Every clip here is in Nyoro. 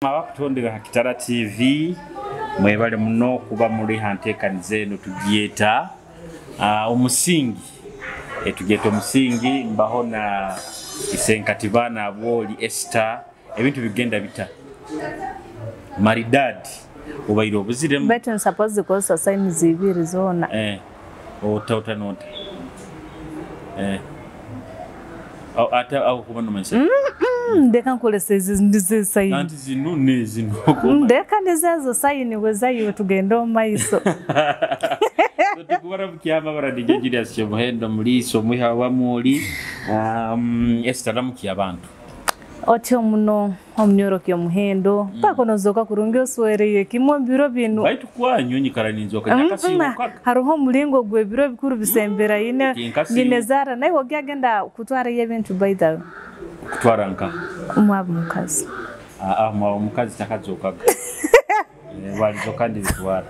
Abakutondera ha Kitara TV, mwebale muno kuba muli ha nteekaniza eno tugyeta omusingi. Tugyeta omusingi, mbaho na Isenkatibaana Abwoli Esther. Ebintu bigenda bita maridadi, obaire obuziremu. Baitu nsapozi kukozesa saini zibiri zoona. Ota ota nota ate aho kuba nomanyisa. Ndeka nkolesa ezi ndize sayini. Anti zino nezino. Ndeka nizezo sayini wezayiwe, tugende omu maiso. Tukubara mukyama baradijja Julius Kyomuhendo Muliiso omwiha wamwoli. Esther, ramuki abantu. Otyo muno omunyoro kyomuhendo paka nozoka kurungi, oswereye kimwe biro binu. Baitu kwanyu nyikara ninzoka nyakasiibukaga. Hariho omulingo gw'ebiro bikuru bisemberaine. Tinkasiibuka. Nyine zara naye ogyagenda kutwarayo ebintu, by the way. Kutwara nka? Omwaba omukazi. Mwaba omukazi takazokaga. Balizoka ndibitwara.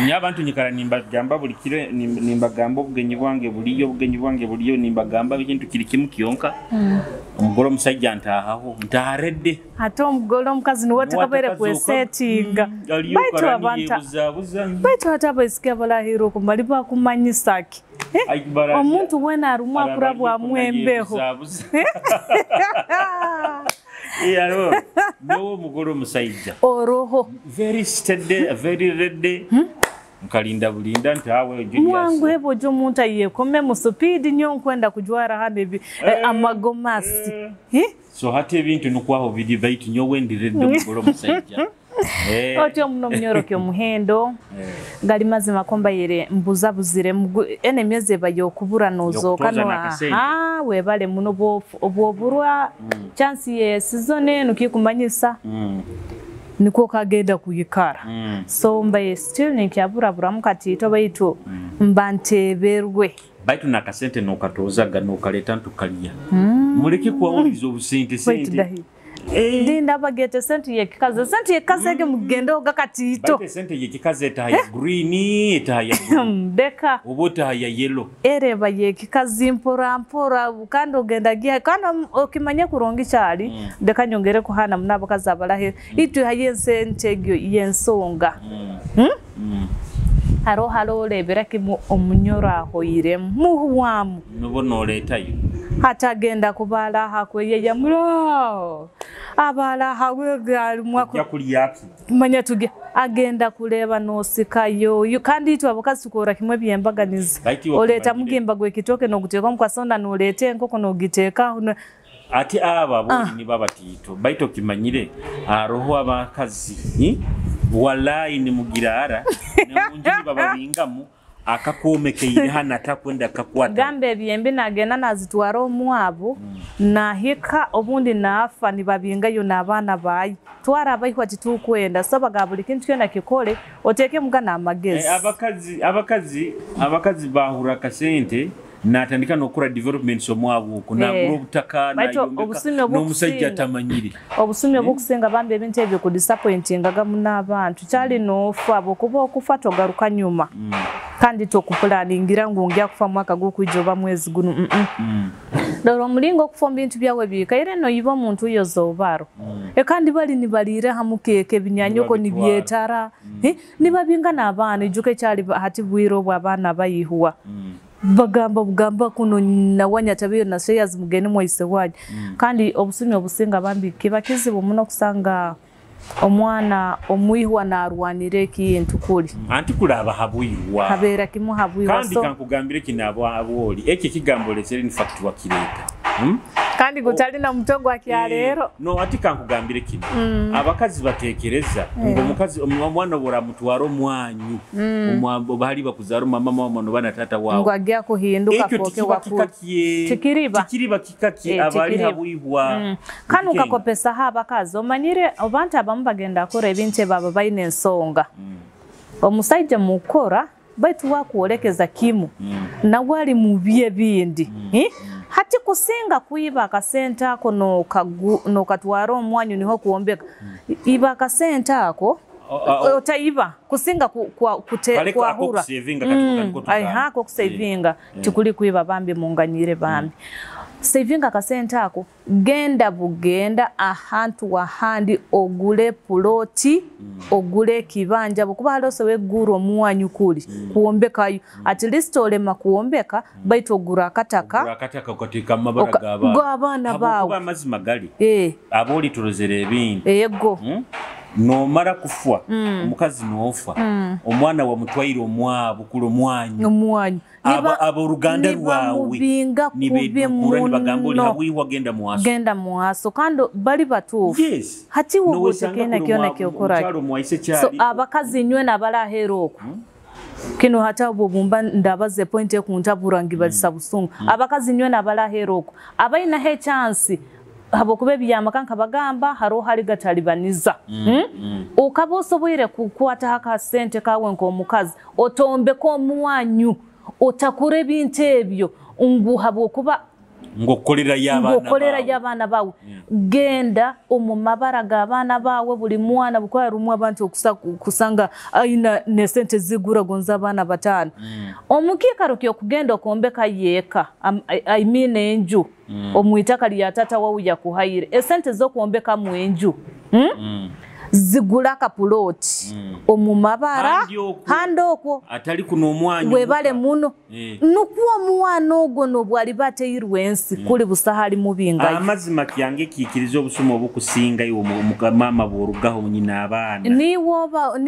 Nye abantu nyikara nimbagamba buli kiro, nimbagamba obugenyi bwange buliyo, obugenyi bwange buliyo, nimbagamba ekintu kiri kimu kyonka. Omugore omusajja ntaahaho, ntaharedde. Ate omugole omukazi niwe takabaire kwesetinga. Aliyo. Baitu abantu karaniyebuzabuza. Baitu ate abaisiki abarahire okumali bakumanyisa ki? Omuntu wena arumu akurabwamu embeho. Nyowe omugore omusajja oroho. Very steady, very ready, nkalinda bulinda nti awe Julius. Mwangu hebo ojo omuntu ayekome mu speed nyo nkwenda kujwara hano ebi amagomasi. Eh? So hati ebintu nukwaho biri, baitu nyowe ndi ready omugore omusajja. Otyo muno munyoroke omuhendo. Gali mazima kombayire mbuzabuzire ene emyezi eba yokubura nozoka. Yokutoza no n'akasente. Aha, webale muno obwoburwa chance ye season eno kikumanyisa nikwo kagenda kuyikara. So mbaye still ninkyaburaburamu katito, baitu mba nteberwe. Baitu nakasente nokatozaga nokaleta ntukalya, muleke kwawuliza obusente. Baitu Sente. Dahi ndinda bagete sente yekikazi, sente yekikazi ege mugende oga katito. Baitu esente yekikazi etaha ya green, etaha ya blue, Ndeka. oba otaha ya yellow. Ereba yekikazi mpora mpora, kandi ogenda giha kandi okimanye kurungi kyali. Ndeka nyongere kuhana muno abakazi abalahe itwe haye ensente egyo yensonga. Haro haro orebera kimu omunyoro ahoiremu muhwamu. Nubo noleetayo. Hatagenda kubala hakweyeya muro abala hawegalimwako. Ojja kulyaki? Manya tuge agenda kureba nosikayo. Kandi itwe abakazi tukora kimwe byembaganiza. Baitu iwe Oleta okimanyire. mugimba gwekitoke noguteeka mukasonda, noleta enkoko nogiteeka. Ate abo aboli nibo abatiito, baitu okimanyire aroho abakazi, Walayi nimugirara nemunju nibababingamu akakwomekeire hano atakwenda kakwata. Gamba ebyembi nagenda nazitwara omwabu, nahika obundi nafa nibabingayo n'abaana bayo. Twara abaihwa titukwenda, so baga buli kintu kyona kikole oteeke muga n'amagezi. Abakazi bahura akasente natandika nokukora developments omwabu okwo, nagura obutaka, Baitu nayombeka obusumi n'omusajja obukusinga- atamanyire. Obusumi obukusinga bambi ebintu ebyo kudisappointingaga muno abantu kyali noofa bwokuba okufa togaruka nyuma, kandi tokupulaningira ngu ngya kufa mwaka gw'okwija oba mwezi guno. Dora omulingo okufa omu bintu byawe bikaire noyiba omuntu yoza obaro. Kandi bali nibaliire hamu keke ebinyanyoko. Nibabitwara. Nibyetara. Nibabinga n'abaana, ijuka ekyali hati bwire obwo abaana bayihwa bagamba bugamba kuno nawanya tabiyo na shares mugende mwaise wanyu. Kandi obusumi obusinga bambi kiba kizibu muno kusanga omwana omwihwa narwanira ekintu kuli. Anti kulaba habwihwa. Habeera kimu habwihwa. Kandi so kankugambire kino, abo abwoli ekyo ekigambo lesere in fact wakireeta. Kandi gutali na mutwe gwa kyaleero. No, ati kankugambire kino, abakazi batekereza ngo omukazi omwana bworamutwara omwanyu bahali bakuzaara omumama wamwe oba na taata Ngu waawe, agya kuhinduka ekyo afooke tikiba wakulu. kikakye. Tikiriba. Tikiriba kikakye. Eh, Abali tikiriba. habwihwa. Kandi Ntikenga. ukakopesaho abakazi omanyire abantu abamu bagenda kukora ebintu ebyo baine ensonga. Omusaija mukora baitu wakwolekeza kimu nawe ali mubi ebindi. Eh? Hati kusinga kuiba akasente ako nokatwara omwanyu niho kuombeka, iba akasente ako. Otaiba kusinga Kaleka kwahura. akokusevinga kati niko tugamba. Aiha, akokusevinga tikuli kuiba bambi, munganyire bambi. Savinga akasente ako, genda bugenda ahantu ahandi ogule puloti, ogule ekibanja, bwokuba hali osobola egura omuwanyu kuli kuwombekayo. At least olema kuwombeka, baitu ogura akataka. Akataka okateeka mu mabara g'abaana. G'abaana baawe. Habwokuba amazima gali aba oli turozera ebintu. Ego. Nomara kufwa, omukazi nofa, omwana wamutwaire omwabo kula omwanyu. Omwanyu. Abooluganda rwawe nibamubinga kubi nibedukura, nibagamba oli muno. habwihwa, genda mwaso. Genda mwaso, kandi bali batuufu. Hati wowe Nowesanga otekena kuno kyona kyokora. omukyalo omwaise So kyali. abakazi nywe nabalaheera okwo kino, hata bwobumba ndabaza point ekuntabura ngibalisa busungu. Abakazi nywe nabalaheera okwo abainaho echansi, habwokuba ebyamaka nkabagamba hariho hali gatalibaniza. Okaba osoboire kukwataho akasente kawe nk'omukazi, otombeka omuwanyu, otakura ebintu ebyo ngu habwokuba ng'okukolerayo abaana ng'okolerayo baawe. Abaana bawe. Genda omu mabara g'abaana bawe, buli mwana bukuba harimu abantu kusanga aina nesente zigura gonza abaana 5. Omu kiikaro kyokugenda okombeka yeeka, I mean enju omu itaka lya tata wawe yakuhaire, esente z'okwombekamu enju, Zigula akapuloti omu mabara. Handi okwo. Handi okwo. Atali kuno omwanyu. Webale muno. Nukwo omwana ogwo nobwo aliba ateirwe ensi kuli busaha ali mubingayo. Amazima kyange kiikiriza obusumu obukusinga iwe mama bw'orugaho nyina abaana. Niwoba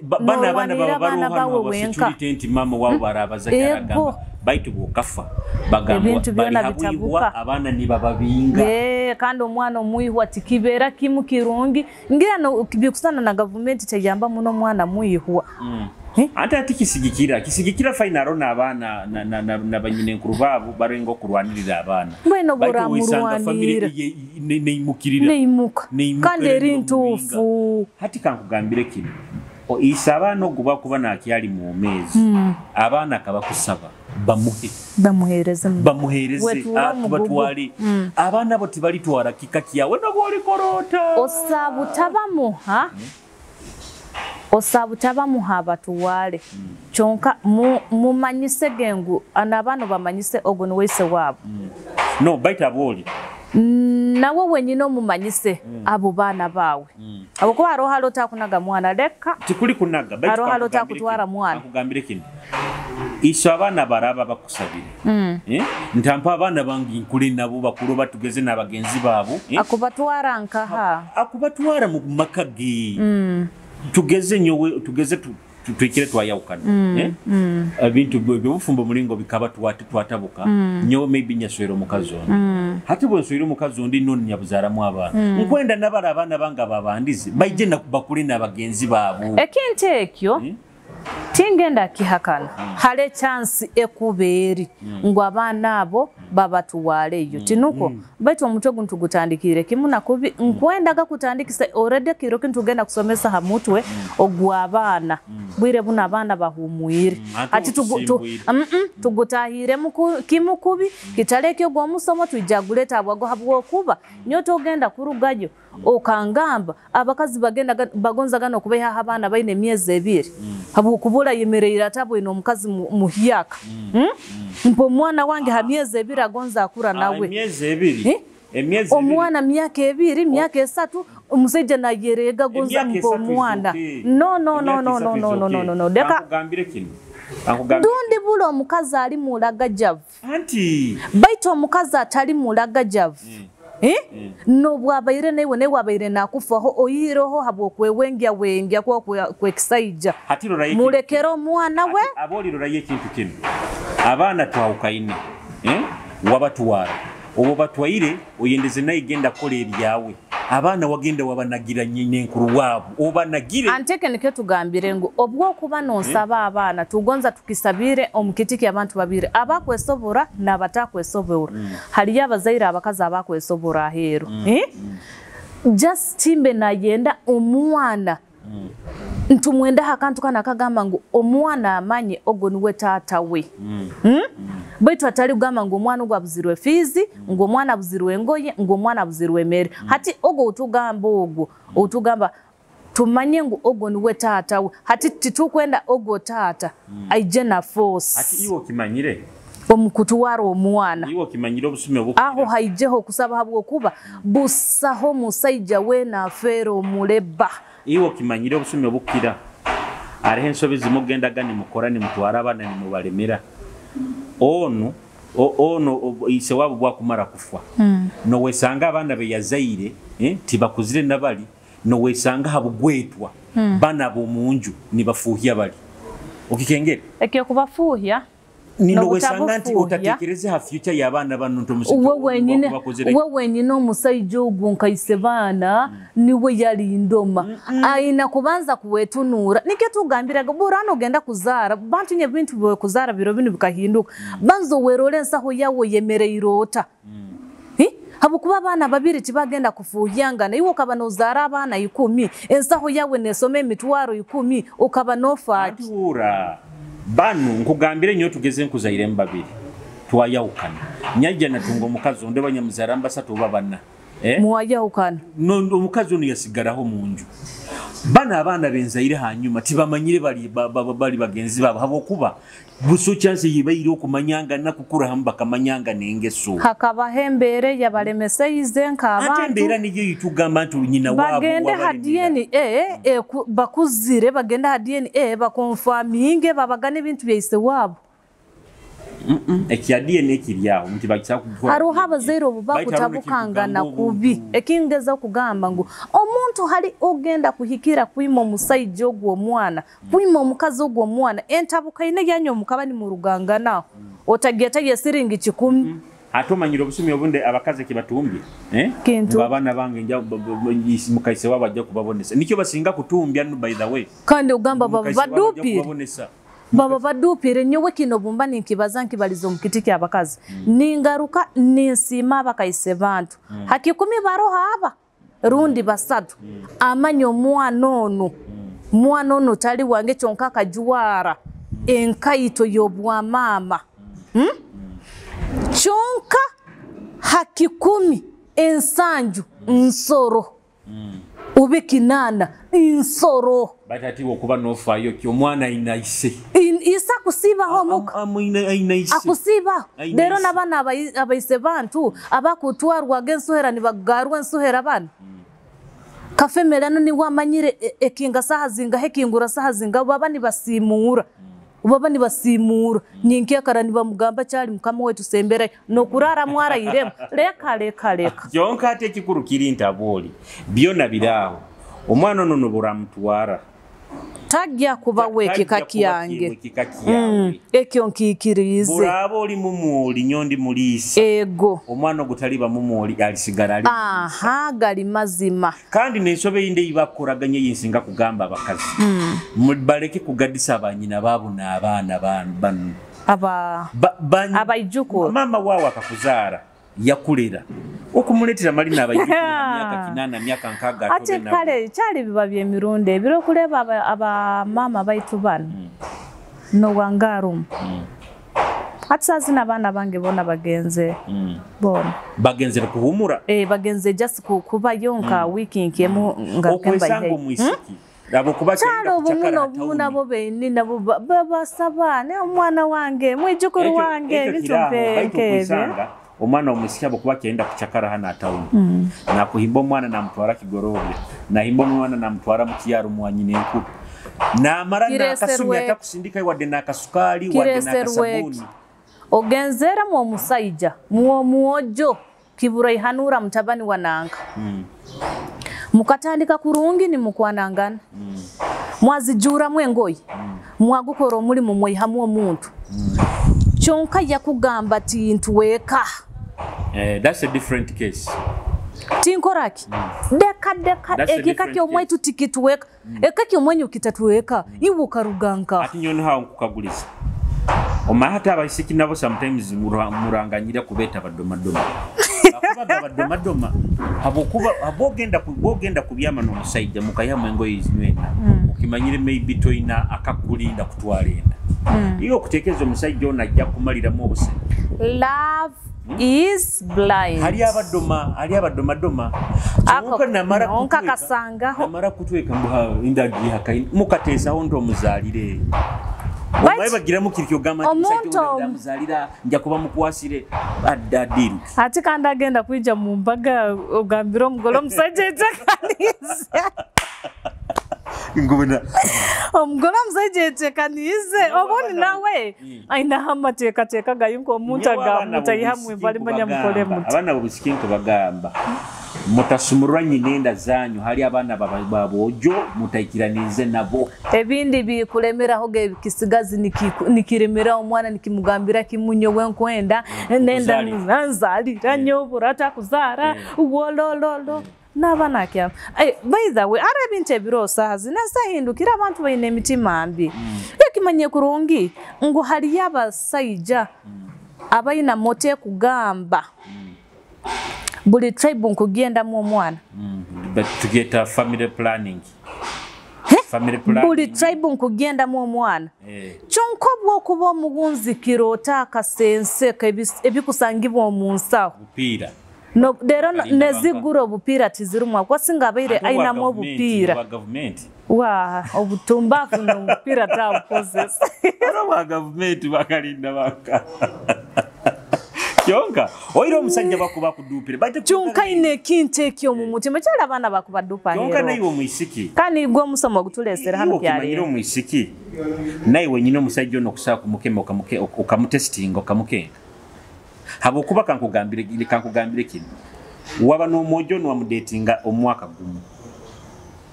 Bana abaana norwanirira baba abaana baroho bawe hano wenka. security nti mama wabo barabaza. Kyaragamba baitu bwokafa bagamba Ebintu bali byona habwihwa, bitabuka. abaana nibababinga. Kandi omwana omwihwa tikibeera kimu kirungi ngira no bikusana na gavumenti teyamba muno omwana mwihwa. Ate ati kisigikira fainaro n'abaana na banyinenkuru baabo barenga okurwanirira abaana. Mbwenu Baitu wisanga family buramurwanirira. Neimukirira. Neimuka. Neimuka. Kandi eri Nibamubinga. ntuufu. Hati kankugambire kino, isa abaana oguba kuba nakyali mwomeezi, abaana akabakusaba bamuhe. Bamuheereze Bamuheereze. Wetuura omugugu. Batwale abaana bo, tibalitwara kika kyawe nobwolikoroota. Osaba butabamuha abatuwale, kyonka mumanyise gengu ana abaana bamanyise ogwo niweise waabo. No baita abooli. Nawe wenyine omumanyise abo baana baawe, habwokuba hariho hali otakunaga mwana leka. Tikuli kunaga baitu Haro halo kankugambire takutwara kino, mwana. Kankugambire kino, iso abaana baraba bakusabire. Eh? Ntampa abaana bange nkule nabo, bakulu batugeze n'abagenzi baabo, eh? Akubatwara nkaha? Akubatwara mu maka ge. Tugeze nyowe, tugeze twikire twayawukana, eh? Ebintu byobufumbo mulingo bikaba twatabuka, nyowe maybe nyaswera omukazi ondi. Hati bwe nswire omukazi ondi, no nyabuzaaramu abaana, nkwenda nabala abaana bange ababandize baije bakule n'abagenzi baabo. Ekintu ekyo tingenda kihakana, hale chance ekuba eri ngu abaana abo babatuwaleyo, tinuko? Baitu omutwe guno tugutandikire kimu nakubi nkwendaga kutandikisa already kiro kintu tugenda kusomesa ha mutwe ogw'abaana bwire buno abaana bahumwire. Ate Ati otusimbwire. Tugutahiremu kimu kubi kitaleki ogwo omusomo twija guleta abwago, habwokuba nyo togenda kurugayo okangamba abakazi bagenda bagonza gano okubeha abaana baine emyezi 2, habwokubura yemereire atabwine omukazi muhyaka. Mpa omwana wange ha myezi 2 agonza akura nawe. Emyezi 2. Eh? Emyezi 2. Omwana myaka 2, myaka 3, omusajja nayerega gonza Emyaka mpa 3 is omwana. okay. No, no, no, Emyaka no, 3 no, is no, no, okay. no, no, no, leka. Kankugambire kino. Kankugambire. Dundi bula omukazi ali mulagajavu. Anti Baitu omukazi atali mulagajavu, eh? Nobwabaire naiwe naye wabaire nakufaho oyireho habwokwewengya wengya kwa kwekisaija. Hati rorayo Mulekere omwana we. Abooli rorayo ekintu kino, abaana twawukaine, eh? Wabatwara obwo batwaire, oyendeze naye genda kukola ebyawe, abaana wagenda wabanagira nyinenkuru waabo obanagire. Anteke nikyo tugambire ngu obwokuba nonsaba abaana tugonza tukisabire omukitiki abantu babiri, abakwesobora n'abatakwesobora. Haliyo abazaire abakazi abakwesobora aheeru, eh? Just timbe nayenda omwana ntumwendaho akantu kana akagamba ngu omwana amanye ogwo niwe taata we. Baitu atali kugamba ngu omwana ogwo abuzirwe fiizi, ngu omwana abuzirwe engoye, ngu omwana abuzirwe emere. Hati ogwo otugamba, ogwo otugamba tumanye ngu ogwo niwe taata we. Hati titukwenda ogwo taata aije na Ati force. Iwe okimanyire. Omukutwara omwana. Iwe okimanyire obusume obukira. Aho haijeho okusaba habwokuba busaho omusaija weena afeera omuleba. Iwe okimanyire obusume obukira. Hariho ensobi zimugendaga nimukora nimutwara abaana nimubalemera. Onu ono ise wabo bwakumara kufa. Nowesanga abaana be yazaire tibakuzire nabali, nowesanga habugwetwa bana bomunju nibafuhya bali. Okikengera? Ekyo kubafuhya ninowesanga nti otatekereze ha future y'abaana bano nti omusajja we wenyine omusajja ogwo nkaise baana niwe yali ndoma aina kubanza kuwetunuura nikyo tugambiraga burano ogenda kuzaara bantu nye bintu bwe kuzaara biro binu bikahinduka banzo werole ensaho yawe yemereire ota habwokuba abaana babiri tibagenda kufuhyangana iwe okaba nozaara abaana 10 ensaho yawe nesoma emitwaro 10 okaba nofaaki. Banu nkugambire nyo tugeze nkuzaire mbabiri twayahukana nyajja natunga omukazi onde banyamuzara mbasatu oba bana mwayahukana no omukazi ono yasigaraho munju bana abaana benzaire hanyuma tibamanyire bali bali bagenzi babo habwokuba buso chance yibaire okumanyanga nakukura hamu bakamanyanga nengeso hakaba hembere yabalemeseize nka abantu ate embera niyo yitugamba nti nyina wabo bagende ha DNA bakuzire bagenda ha DNA bakonfaminge babagane ebintu byaise wabo. Ekya DNA kiryaho nti bakisa kukora haruho abazaire obu bakutabukangana kubi ekingeza okugamba ngu omuntu hali ogenda kuhikira kwima omusajja ogwo omwana kwima omukazi ogwo omwana entabuka ine yanyu mukaba ni murugangana otageta yesiringi 10. Ate omanyire obusumi obunde abakazi kibatumbye abaana bange nja mukaise wabo ajja kubabonesa nikyo basinga kutumbya by the way kandi ogamba baba badupire baba badupire nyowe kino bumba ninkibaza nkibaliza omukiti ky'abakazi ningaruka ninsiima abakaise bantu hakikumi baroha aba rundi basatu amanya omwana ono mwana ono tali wange kyonka akajuwara enkaito y'obwamaama kyonka hakikumi ensanju nsoro ube kinana insoro batatiwa okuba nofayo ki omwana aina ise isa kusibaho muka akusiba rero nabana abaise bantu abakutwarwa gensohera nibagarwa ensohera bana kafemerano ni wamanyire ekinga saha zinga hekingura saha zinga baba nibasimura baba nibasimura nyinkekara nibamugamba cyali mukama wetu sembere no kurara mwara irema leka leka leka kyonka ate ekikuru kiri ntaboli byona biraho omwana ono noburamutwara tajja kuba wekika kyange ekyo nkikirize buraba oli mumuoli nyondi muliisa ego omwana ogutaliba mumuoli alisigala ali aha gali mazima kandi n'ensobe yinde ibakoraganye yinsinga kugamba abakazi baleke kugadisa abanyina baabo n'abaana bano abaijukuru mama wawe akakuzaara yakulera okumuletera malina abaijukuru myaka 8 myaka 6 ate kale kyali biba by'emirundi ebiro okuleba abamama baitu bano nowangarumu ati sazina abaana bange bona bagenze bona bagenzere kuhumura bagenze just kubayo nka wiki nkemu nga okwesanga omwisiki abo kuba kyalo obumu nabo beini nabo babasaba ne omwana wange mwijukuru wange ebintu mpenkebyo omwana omusiki abo kuba kyenda kuchakara hana atawuni na kuhimba omwana namutwara kigorobya nahimba omwana namutwara mu kiyaro mwanyine enkuru namara nakasumya atakusindika wadde nakasukali wadde nakasabuni ogenzera mu omusajja muomuojo kiburaihanura mutabani wananga mukatandika kurungi ni mukwanangana mwazijura mwengoyi mwagukora omulimu mwihamu omuntu kyonka yakugamba tintuweka that's a different case. Tinkoraki deka deka ekika kyomwaitu tikituweka eka kyomwenyu kitatuweka iwe ukaruganka ati nyono hawo nkukaguliza omahata abaisiki nabo sometimes muranganyira kubeta badomadoma akubaga badomadoma habokuba abogenda kubogenda kubyama n'omusajja mukayamu engoyi zinywena ukimanyire maybe toina akakulinda kutwalenda iyo okuteekeza omusajja ono ajja kumaliramu obuse. Love is blind. Hali abadoma hali abadomadoma nonka kasangaho namara kutweka mbuha indagi hakaini mukateesaho nti omuzaalire Omaye bagiramu kiri kyogamba nti Omuntu omusajja ono ndamuzaalira nja kuba mukwasire adda adiru. Ati kandi agenda kwija mu mbaga ogambire omugole omusajja etekaniize. Ngubona Omugole omusajja etekaniize obundi nawe ainaho amateekateeka gayi nk'omuntu agamutayihamu balimanya mukole muti. Abaana bobusiki nkubagamba mutasumurwa nyina enda zanyu hali abaana baboojo mutaikiranize nabo. Ebindi bikulemeraho ge kisigazi nikiremera omwana nikimugambira kimunyo wenkwenda nenda nzalira nyobura takuzaara wolololo n'abaana akyaba. By the way, ara ebintu ebirosa zinasahindukira abantu baine emitima mbi. Ekimanye kurungi ngu hariyo abasaija abaina mote kugamba buli tribe nkugendamu omwana. But to get a family planning. Family planning. Buli tribe nkugendamu omwana. Kyonka obwokuba omugunzikiro otakasense ebikusangibwa omu nsaho. Obupiira. No, rero nezigura obupiira tizirumwa kwasinga abaire ainamu obupiira. Bwa gavumenti. Wa obutumbafu n'obupiira tabukozesa. Era bwa gavumenti bakalinda baka. Kyonka oira omusajja bakuba kuduupire. Kyonka ine ekintu ekyo omu mutima kyali abaana bakubaduupa Kyonka hero. naye omwisiki. Kandi gwe omusomo ogutulesera hano Iwe okimanyire kyaleero. omwisiki. Naye wenyine omusajja ono okusaa kumukema okamutestinga okamukenga. Habwokuba kankugambire kino. Waba n'omwojo ono wamudeetinga omwaka gumu.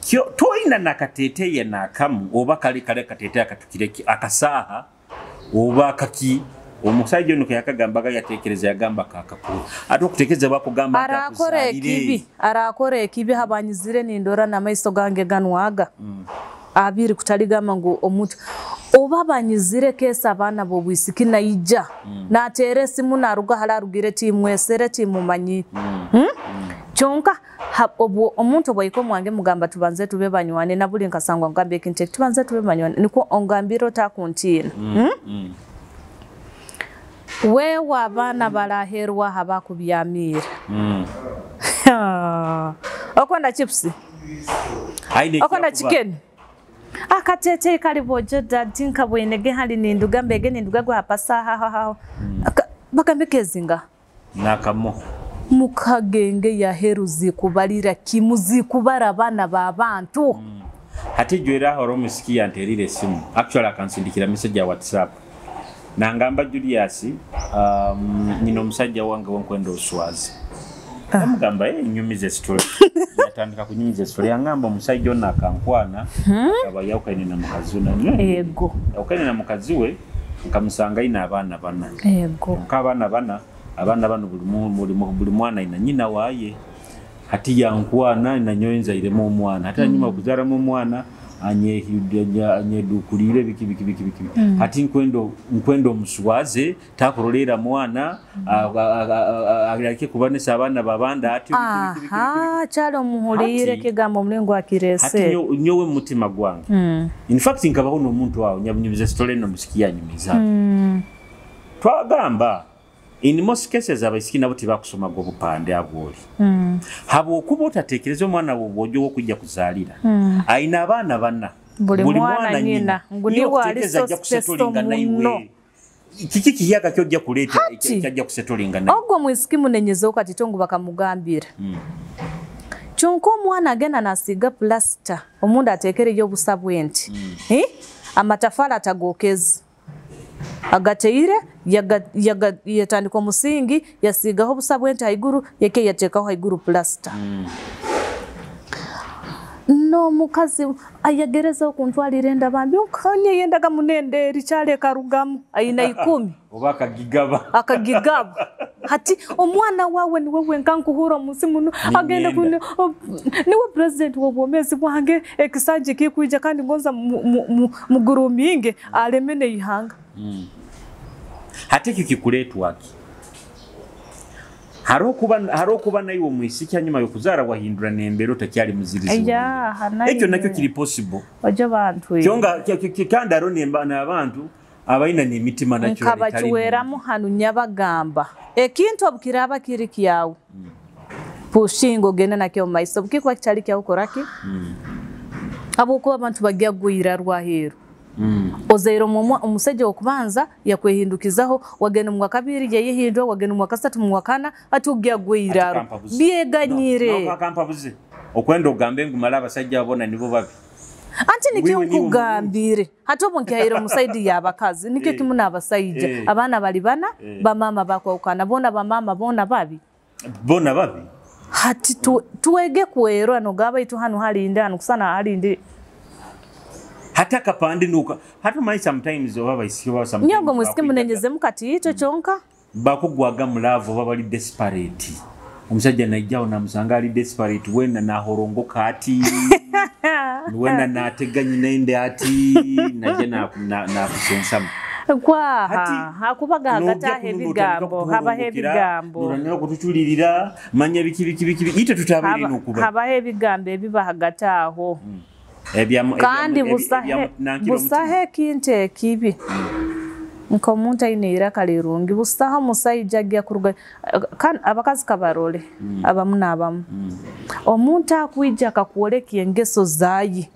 Kyo toyina nakateeteeya n'akamu oba kale kale akateeteeya akatukireki akasaaha oba akaki. Omusajja ono keyakagambaga yateekereza yagamba kakakulu. Ate okuteekereza bakugamba nti Arakora akuzaalire. ekibi, arakora ekibi habanyizire nindora n'amaiso gange ganwaga. Abiri kutaligamba ngu omuntu oba banyizire kesa abaana b'obwisiki naija nateera esimu naruga hali arugire timwesere timumanyi. Kyonka obwo omuntu bwaiko mwange mugamba tubanze tube banywane na buli nkasangwa ngambe ekintu eki tubanze tube banywane nikwo ongambira otakuntiina. Wewe abaana baraherwa abakubyamira. Okwenda chips. Okwenda chicken. Akatete kali bojo dadi nkabwenege hali ninduga mbege ninduga gwa pasaha ha ha. Bakambe kezinga. Nakamo. Mukagenge ya heruzi kubalira kimuzi kubara abana babantu. Hati jwera horo musiki yanterire simu. Actually akansindikira message ya WhatsApp. Nangamba Julius, nina omusajja wange wenkwenda oswazi. Namugamba nyumize story. Yatandika kunyumiza story yangamba omusajja ono akankwana akaba yawukanye na mukazi we. Ego. Yawukanye na mukazi we nkamusanga ina abaana bana. Ego. Nka abaana bana, abaana bano buli mwana ina nyina waaye. Hati yankwana na nyowe nzairemu omwana. Hati hanyuma okuzaaramu omwana anyedukulire biki biki biki biki. Hati nkwendo omuswaze takurolera mwana aleke kubanisa abaana babanda ati biki biki biki. Aha, kyali omuhulire kigambo omulingo akirese. Hati nyowe mutima gwange. In fact nkabaho n'omuntu awo nyabunyumiza story eno musiki yanyumiza. Twagamba in most cases abaisiki nabo tebakusoma gwo bupande abwoli. Habwokuba otateekereza omwana wo bw'ojja okujja kuzaalira. Ayina abaana bana. Buli mwana nyina. Ngu Niwe niwe ali okuteekereza so ajja kusetolinga special naiwe. muno. Kiki kiyaga ky'ojja kuleeta Hati. kyajja kusetolinga naiwe. Ogwo mwisiki munenyezeho kati tongu bakamugambira. Kyonka omwana agenda nasiiga pulasita omundu ateekereyo obusa bwenti. Amatafaali atagokeze. Agateire yatandika omusingi yasiigaho obusa bwenti haiguru yeke yateekaho haiguru pulasita. N'omukazi ayagereza okuntwalira enda bambi onkanye yendaga munende eri kyaleka rugamu aina 10. Oba akagigaba. Akagigaba. Hati omwana wawe niwe wenka nkuhura omunsi muno agenda niwe president w'obwomeezi bwange ekisanja kikwija kandi ngonza muguruminge aleme neihanga. Hati ekyo kikuleetwa ki? Hariho naiwe omwisiki hanyuma y'okuzaara wahindura n'embeera otakyali muzirizi. Ekyo nakyo kiri possible. Ojo bantu. Kyonga kandi hariho n'abantu abaina n'emitima nakyo nkabakiweramu hanu nyabagamba ekintu obukiraba kiri kyawe pushinga ogende nakyo omu maiso obukikuba kitali kyawe okoraki? Habwokuba abantu bagya gwira rwaheeru. Ozaire omusajja w'okubanza yakwehindukizaho, wagenda mu wakabiri yayehindura, wagenda mu wakasatu, mu wakana, ati ogya iraro. Byeganyire. Kampabuze. Okwenda ogambe ngu mala abasajja bona nibo babi. Anti nikyo nkugambire. Hati obu nkihaire omusaidi y'abakazi, nikyo kimu n'abasajja. Abaana bali bana, bamama bakwawukana, bona bamama bona babi. Bona babi. Hati tuwege kwerwa nogaba itu hanu halinde hanu kusana halinde. Hata kapande nuka. Hata mai sometimes oba baisiyo ba sometimes. Nyongo mwisike munenyeze mukati ito chonka. Bakugwaga mulavu oba bali desperate. Omusajja najjawo namusanga ali desperate wena nahorongoka ati. Wena natega nyina ati najja na nakusensamu. Kwaha hakubaga hagati aho ebigambo habaho ebigambo nuranira kutuculirira manya biki biki biki ite tutabaire nokuba habaho ebigambo ebiba hagati aho. Kandi busahe ekintu ekibi nk'omuntu aine iraka lirungi busaho omusajja ajja kuruga abakazi kabarole abamu n'abamu. Omuntu akwija akakwoleka engeso zaye,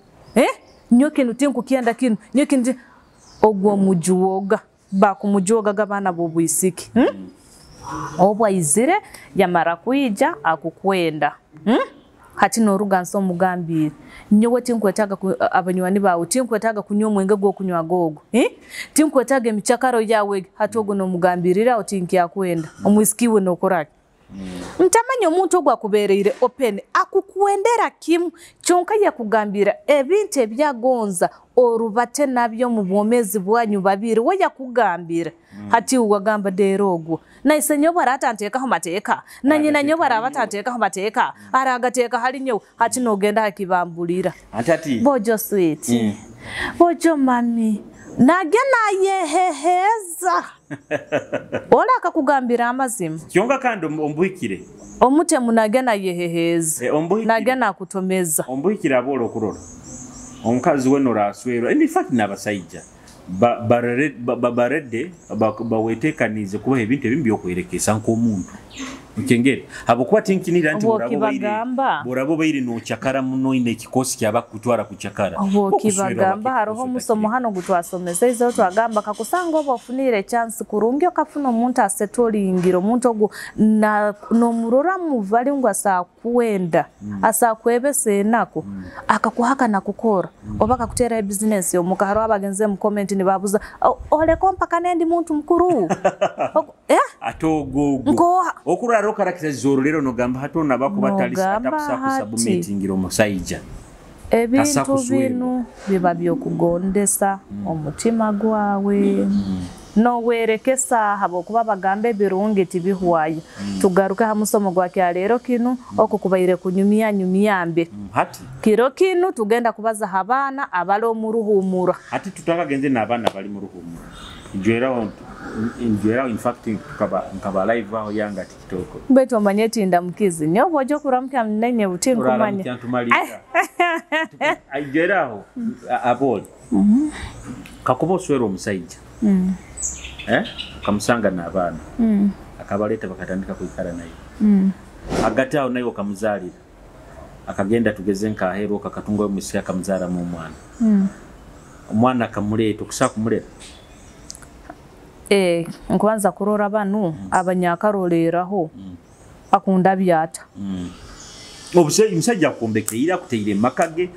nyo kinu tinkukyenda kinu nyo kinu ogwo mujuoga bakumujoga gabana b'obwisiki. Obwo aizire yamara kwija akukwenda. Hati noruga nso mugambire nyowe tinkwetaga abanywani bawe, tinkwetaga kunywa omwenge gw'okunywa gogo, tinkwetaga emichakaro yawe. Hati ogwo nomugambirira otinkyakwenda omwisikiwe nokoraki. Ntamanya omuntu ogwo akubereire open akukwendera kimu kyonka yakugambira ebintu ebyagonza orubate nabyo mu bwomezi bwanyu babiri we yakugambira. Hati wagamba dero ogwo naise nyowe aratanteekaho mateeka na nyina nyowe arabatanteekaho mateeka aragateeka hali nyowe. Hati nogenda hakibambulira atati bojo sweet bojo mami nage nayeheheza. Ola akakugambira amazima kyonka kandi ombuhikire omutemu nage nayeheheza nage nakutomeza ombuhikire abola okurora omukazi we noraswerwa. In fact n'abasajja baredde bawetekanize kubaha ebintu ebimu byokwerekesa nk'omuntu okengere habwokuba tinkinira nti borabo baire nochakara muno ine ekikosi kyabakutwara kuchakara. Obwokibagamba haroho omusomo hano gutwasomesa izo twagamba kakusanga oba ofunire chance kurungi okafuna omuntu asetolingira omuntu ogwo nomurora muvali ngu asakwenda asakwebesa enako akakuhaka nakukora oba akakutera business omuka. Haro abagenze mu comment nibabuza oleko mpaka nendi muntu mukuru. Atogogo okuraro karakita zoro lero nogamba hatona bakubatalisa atakusa kusubmittingira omusajja. Ebintu binu biba byokugondesa omutima gwawe nowerekesa habwokuba bagambe ebirungi tibihwayo. Tugaruke ha musomo gwa kyaleero kinu okukubaire kunyumya nyumyambe. Hati kiro kinu tugenda kubaza abaana abali omu ruhumura. Hati tutakagenze n'abaana bali mu ruhumura. Njweraho in fact nkaba live aho yanga TikTok. Beto omanye tinda mukizi nyowe ojo kuramukya munenye buti nkumanye. Njweraho aboli. Kakuba oswera omusajja. Akamusanga n'abaana. Akabaleta bakatandika kwikara naye. Hagati aho naye okamuzalira. Akagenda tugeze nkaheru akakatunga omusika akamuzara mu mwana. Omwana akamuleta okusa kumuleta. Nkubanza kurora banu abanyakaroleraho akunda byata. Omusajja akumbekeira akuteire makage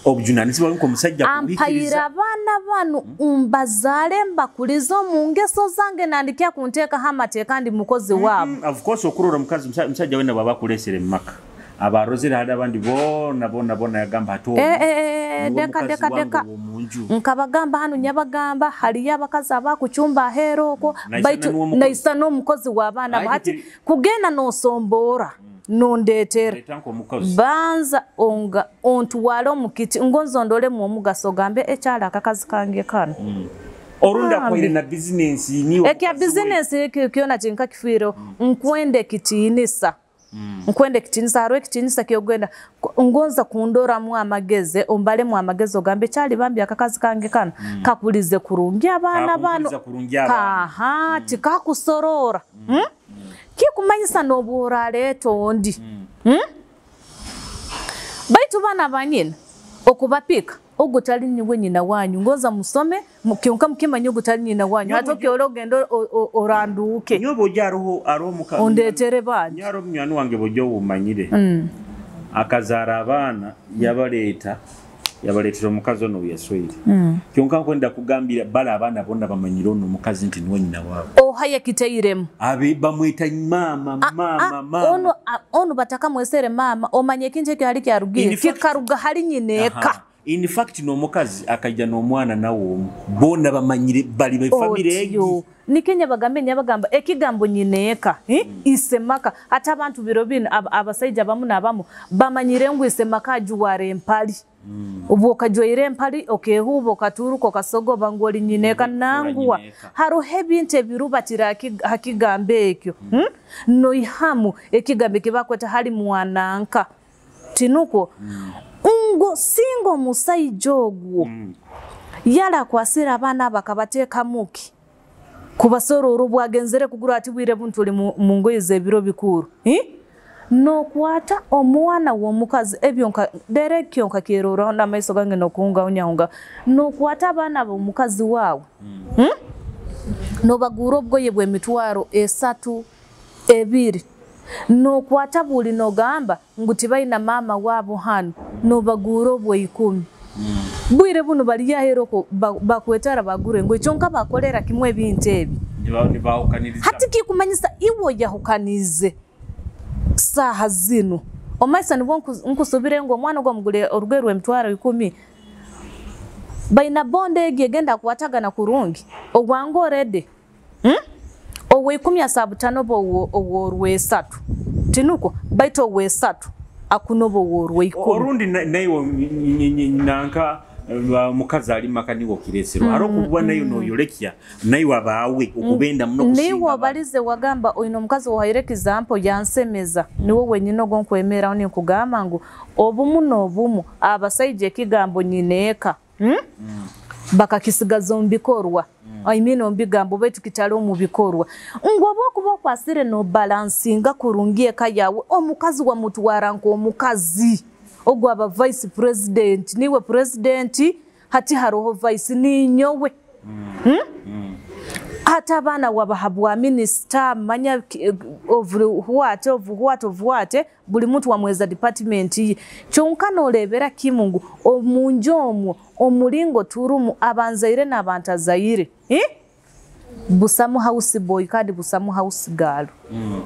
obujunanizibwa nko omusajja kuhikiriza. Ampayira abaana banu mbazale mbakuliza mu ngeso zange nandikia kunteeka amateeka ndi mukozi waabo. Of course okurora mukazi omusajja wena baba akulesere mu maka abarozere hali abandi bona bona bona yagamba hati deka nkabagamba hano nyabagamba haliyo abakazi abakucumba ahero okwo baitu naisa n'omukozi w'abaana hati kugenda nosombora nondetera banza onga ontuwale omukiti ngonzo ndolemu omugaso gambe ekyala akakazi kange kano. Orunda kwaire na business niyo ekya business kyona kinka kifiiro nkwende kitiinisa. Nkwende kitinisa haro ekitinisa kyogenda ngonza kundoramu amageze ombalemu amageze ogambe kyali bambi akakazi kange kano kakulize kurungi abaana bano kaha tikakusorora. Kikumanyisa n'obworaleeta ondi. Baitu bana banyina okubapika Ogwo tali niwe nyina wanyu, ngonza musome kyonka mukimanye ogwo tali nyina wanyu. Hati okyora ogenda oranduke. Nyowe bw'ojja aroho muka ondetere bandi. Nyowe aroho munywani wange bw'ojja owumanyire. Akazaara abaana yabaleeta, yabaleetera omukazi ono yasweire. Kyonka nkwenda kugambira bala abaana bonna bamanyire ono omukazi nti niwe nyina waabwe. Oha yakitairemu. Abe bamweta maama, maama, maama. Ono batakamwesere maama, omanye ekintu ekyo hali kyarugire. Kikaruga hali nyina eka. In fact n'omukazi akajja n'omwana nawe omu. Bonna bamanyire bali be family egi. Nikenya bagambe nyabagamba ekigambo nyina eka, isemaka. Ate abantu biro bino abasajja bamu n'abamu bamanyire ngu isemaka ajuwara empali. Ubu okajwaire empali okehuba okaturuka okasogoba ngu oli nyina eka nangwa. Haroho ebintu ebirubatira hakigambo ekyo. Noihamu ekigambo ekibakweta hali mwananka. Tinuko ngo singa omusajja ogwo yala akwasira abaana bakabateeka muki kubasorora obwagenzere kugura ati bwire buntu oli mu ngoye z'ebiro bikuru. Nokwata omwana w'omukazi ebyo dereki nkakiroraho n'amaiso gange nokuhungahunga. Nokwata abaana b'omukazi waawe. Nobagura obugoye bw'emitwaro 3 2. Nokwata buli nogamba ngu tibaina mama wabo hano, nobagura obwe 10. Bwire buno bali yahero bakwetara bagure ngo kyonka bakolera kimwe ebintu ebi. Hati kikumanyisa iwo yahukanize saha zino. Omaisa nibwo nkusubire ngo omwana gwa mugule orugero emitwaro 10. Baina bonde egi egenda kuwatagana kurungi. Ogwango orede. Owe 15 bo owo 3. Tinuko baito owe 3 akunobo owo 10. Orundi nayo nanka mukazi ali makaniwo kiresero. Aro nayo noyolekia nayo abawe okubenda muno kusinga. Niwo balize wagamba oyino mukazi wahaire example yansemeza. Niwo wenyine ogo nkwemera oni nkugamba ngu obumu n'obumu abasajja ekigambo nyineeka. Bakakisigaza omu bikorwa. I mean omu bigambo baitu kitali omu bikorwa. Ngu obwokuba okwasire no balansinga kurungi eka yawe, omukazi wamutwara nk'omukazi. Ogwo aba vice president, niwe president, hati haroho vice ninyowe. Hata abaana wabahabwa minister, manya of what, of what, of what, buli muntu wamweza department ye. Kyonka norebera kimu ngu omunju omwo omulingo turumu abanzaire n'abantazaire. Busamu house boy kandi busamu house girl.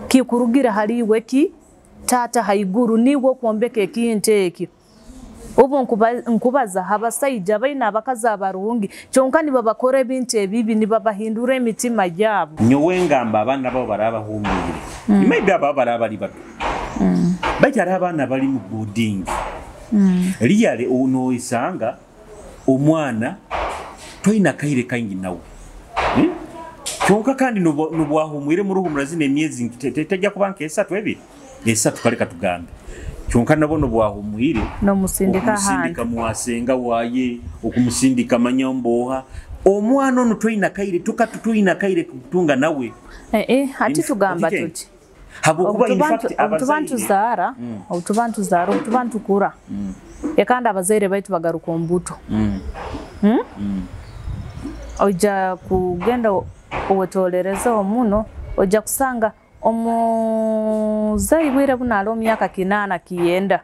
Kikurugira haliwe ki tata haiguru niwo kwombeka ekintu ekyo. Obu nkubaza abasajja baina abakazi abarungi kyonka nibabakora ebintu ebibi nibabahindura emitima yabo. Nyowe ngamba abaana babo barabahumire. Maybe aba barabali bato. Bakyali abaana bali mu boarding. Liyale onoisanga omwana toyina kaire kaingi nawe. Kyonka kandi nobwahumwire mu ruhumura zine emyezi tejja kuba nka 3 2. 3 kale katugambe. Kyonka nabo nobwahumwire nomusindika handi muwasenga waye okumusindika manyomboha omwana ono toyina kaire tukatutoyina kaire kutunga nawe. Hati tugamba tuti habukuba in fact abazaire obutubantu zara obutubantu kura ekandi abazaire baitu bagaruka ombuto. Ojja kugenda owetolereza omuno ojja kusanga omuzayi bwire bunalo myaka 8 9.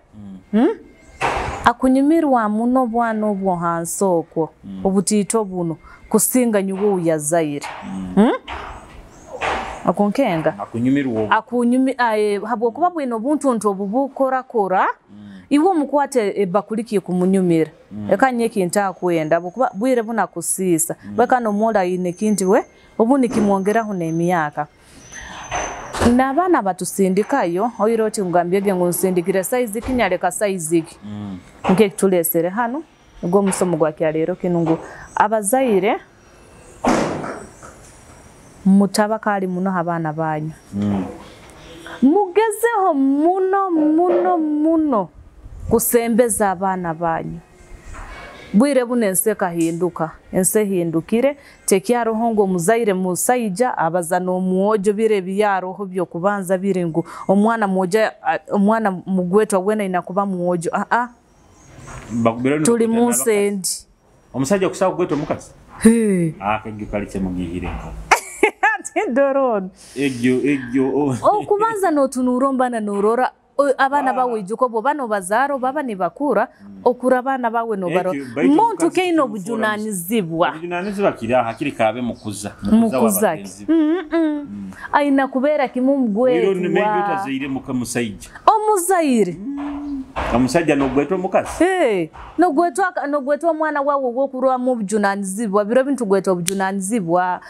Akunyumirwa muno bwana obwo hansi okwo obutiito buno kusinga nyuwo uyazaire. Akonkenga akunyumirwa habwokuba bwino obuntu nto obubukora kora iwe omukwate ebakuliki kumunyumira. Ekanye ekintu akwenda habwokuba bwire bunakusisa bwekano omwola ine kinti we obundi kimwongeraho n'emyaka. N'abaana batusindikayo oiro oti ngambyege ngu nsindikire size kinyaleka size iki. Nke tulesere hano ubwo musomo gwa kyalero kinungu abazaire mutabakali muno abaana banyu. Mugezeho muno muno muno kusembeza abaana banyu. Bwire buno ensi ekahinduka, ensi ehindukire tekyaroho ngo omuzaire musaija abaza n'omwojo bire byaroho byokubanza bire ngu omwana mwojo omwana mugwetwa wena inakuba mwojo. Tuli mu nsi endi. Omusajja okusaba kugweta omukazi akegyo kali kyemugihireko. Ati doroni egyo okubanza notunuura ombana norora abaana bawe ijuka obwo bano bazaaro baba nibakura okura abaana bawe nobaro muntu keine obujunanizibwa. Obujunanizibwa kiri aha kiri kabe mukuza mukuza aina kubeera kimu mugwetwa otazaire muka musaija omuzaire omusajja nogwetwa omukazi nogwetwa omwana wawe wokurwamu obujunanizibwa biro bintu gwetwa obujunanizibwa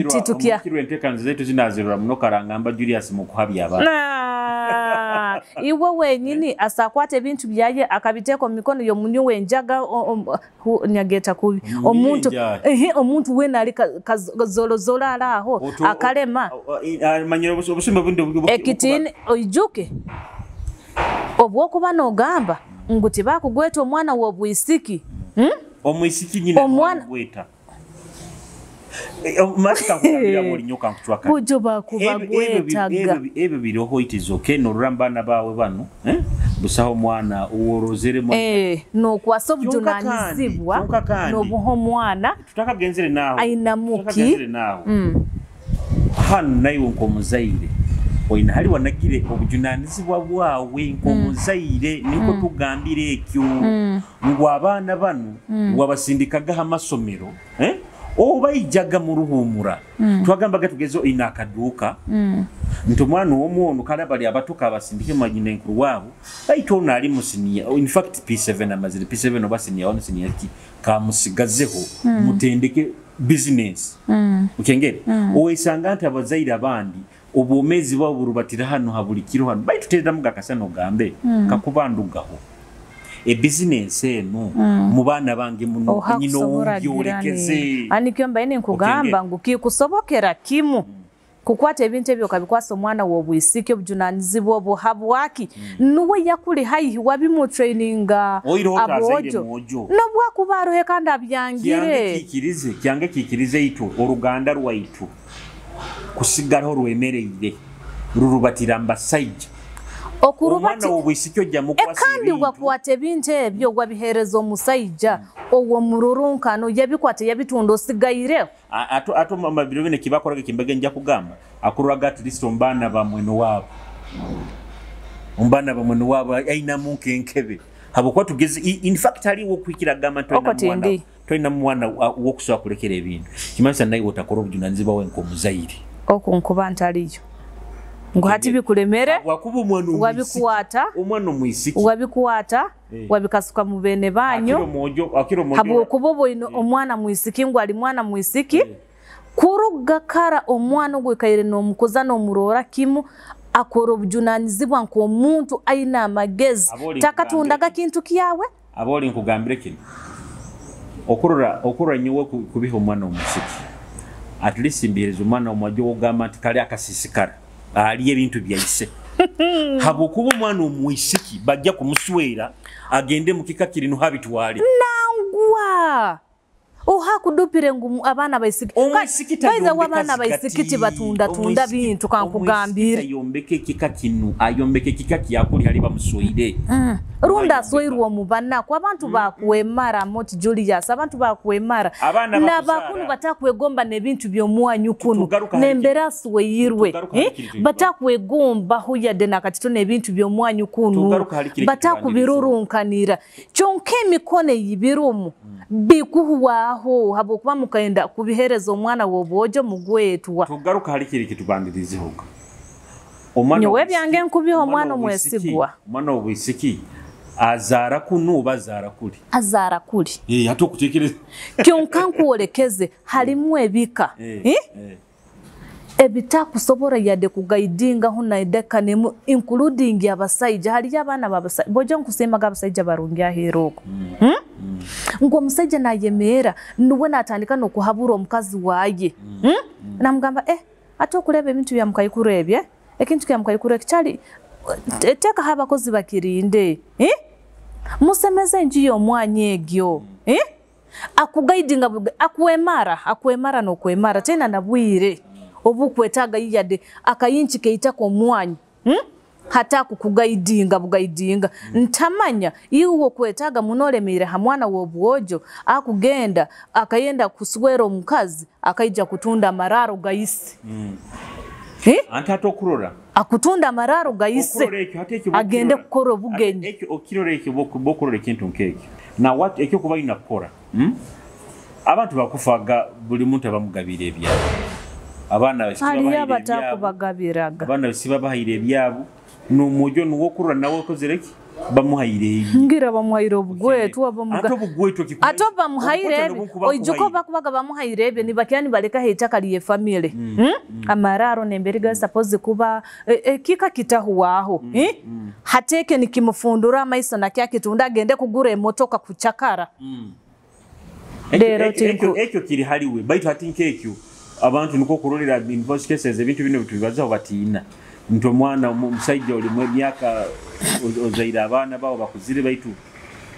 titukia omuhikirwa enteekaniza zaitu zinazirura muno karangamba Julius mukuhabya abaana. Iwe wenyini asakwata ebintu byaye akabiteeka omu mikono y'omunywi w'enjaga nyageta kubi omuntu omuntu wena ali kazolozolo alaho akalema amanyira obusumba bundi ekitini oijuke obwokuba nogamba ngu tibakugweta omwana w'obwisiki. Omwisiki nyina omwana gweta bujo bakubagwetaga ebyo biroho it is okay noruramba bawe bano busaho omwana uworozere nokwasa obujunanizibwa nobuho omwana tutakagenzere naho aina muki hano nayo nkomuzaire oina hali wanagire obujunanizibwa bwawe nkomuzaire niko tugambire ekyo ngo abaana bano wabasindikaga amasomero obaijaga mu ruhumura twagambaga tugezo ina akaduka nti omwana w'omwono kale bali abatuka abasindike manyina enkuru waabo baitu ono ali musinia in fact P7 amazire P7 oba senior 1 senior ki kamusigazeho mutendeke business ukengere owesanga nti abazaire abandi obwomezi bwabo burubatira hano habuli kiro hano baitu teramu gakasano gambe kakubandugaho ebizinesi eno mu baana bange muno nyina owongyorekeze anikyo mbaine nkugamba ngu kikusobokera kimu kukwata ebintu ebyo okabikwasa omwana w'obwisiki obujunanizibwa obwo habwaki nuwe yakuli haihi wabimutraininga abojo nobwakuba arohe kandi abyangire kyange kikirize itwe oruganda rwaitu kusigaraho rwemereire rurubatira mbasaija okurubati kandi wakwata ebintu ebyo wabihereza omusaija owo mururunkano yabikwata yabitunda osigaireho ato mabiro bine kibakoraga kimbege nja kugamba akurwaga at least ombana bamweno wabo ombana bamweno wabo aina munke enkebe habwokuba tugeze in fact haliwo kwikira gamba toina mwana wokusaba kulekera ebintu kimanisa naye otakora obujunanizibwa we nkomuzaire okunkuba ntaliyo ngo hati bikulemere wabikwata omwana omwisiki wabikwata wabikasuka mu bene banyo habwokuba oboino omwana mwisiki ngo ali mwana mwisiki kuruga kara omwana ogwikaire n'omukuza n'omurora kimu akora obujunanizibwa nk'omuntu aina amagezi takatundaga kintu kyawe. Aboli nkugambire kino okurora nyowe kubiha omwana omwisiki at least mbireza omwana omwajo ogamba nti kali akasisikara ali ebintu byaise habwokuba omwana omwisiki bajja kumuswera agende mukika kirino habitwale nangwa ohakudupire ngu abaana baisiki baiza abaana baisiki tibatunda tunda bintu kankugambire ayombeke ekika kinu ayombeke ekika kyakuli hali bamuswire runda aswairwe omu banaku abantu bakwemara moti Julius abantu bakwemara n'abakunu batakwegomba n'ebintu by'omwanyu kunu nembera aswairwe batakwegombaho yadde nakatito n'ebintu by'omwanyu kunu batakubirurunkanira kyonka emikono eyibirumu bikuhwaho habwokuba mukaenda kubihereza omwana w'obwojo mugwetwa. Tugaruka hali kiri kitubandirizeho nyowe byange nkubiho omwana omwesigwa omwana w'obwisiki azara kunu bazara kuli azara kuli ate okutekereza kyonka nkuolekeze halimu ebika ebitakusobora yadde kugaidingaho naideka nemu including abasaija haliyo abaana babasaija bojo nkusimaga abasaija barungi aheera okwo ngo omusaija nayemeera nuwe natandika n'okuhabura omukazi waye namugamba ate okuleba ebintu bya mukaikuru ebye ekintu kya mukaikuru ekikyali teekaho abakozi bakirinde musemeze enju y'omwanya egyo akugaidinga akwemara akwemara n'okwemara tena nabwire obukwetaaga yadde akayinchi keitako omwanya Hata kukugaidinga bugaidinga ntamanya iwe okwetaaga muno olemeire ha mwana w'obwojo akugenda akayenda kuswera omukazi akaija kutunda amararo gaise. Anti ate okurora akutunda amararo gaise Okurora ekyo, ate ekyo agende bw'okirora. kukora obugenyi. Ate ekyo okirora ekyo bw'okurora ekintu nk'ekyo na what ekyo kuba ina kukora Abantu bakufaga buli muntu abamugabira ebyabo, abaana haliyo sibabahaire ebyabo, abatakubagabiraga abaana sibabahaire ebyabo, n'omwojo nuwe okurora nawe okozere ki, bamuhaire ebi ngira bamuhaire obugwetwa ate obugwetwa ate obu bamuhaire ebi oijuka obu bakubaga bamuhaire ebi nibakira nibalekaho eitaka ly'efamily. Amararo n'embere gali suppose kuba ekika kitahuwaho. Hati ekyo nikimufundura amaiso nakyo akitunda agende kugura emotoka kucakara. Leero Ekyo kiri haliwe, baitu hati nk'ekyo abantu nikwo kurolera in most cases ebintu bino tubibazaho batiina nti omwana omusaija olimu emyaka ozaire abaana bawo bakuzire, baitu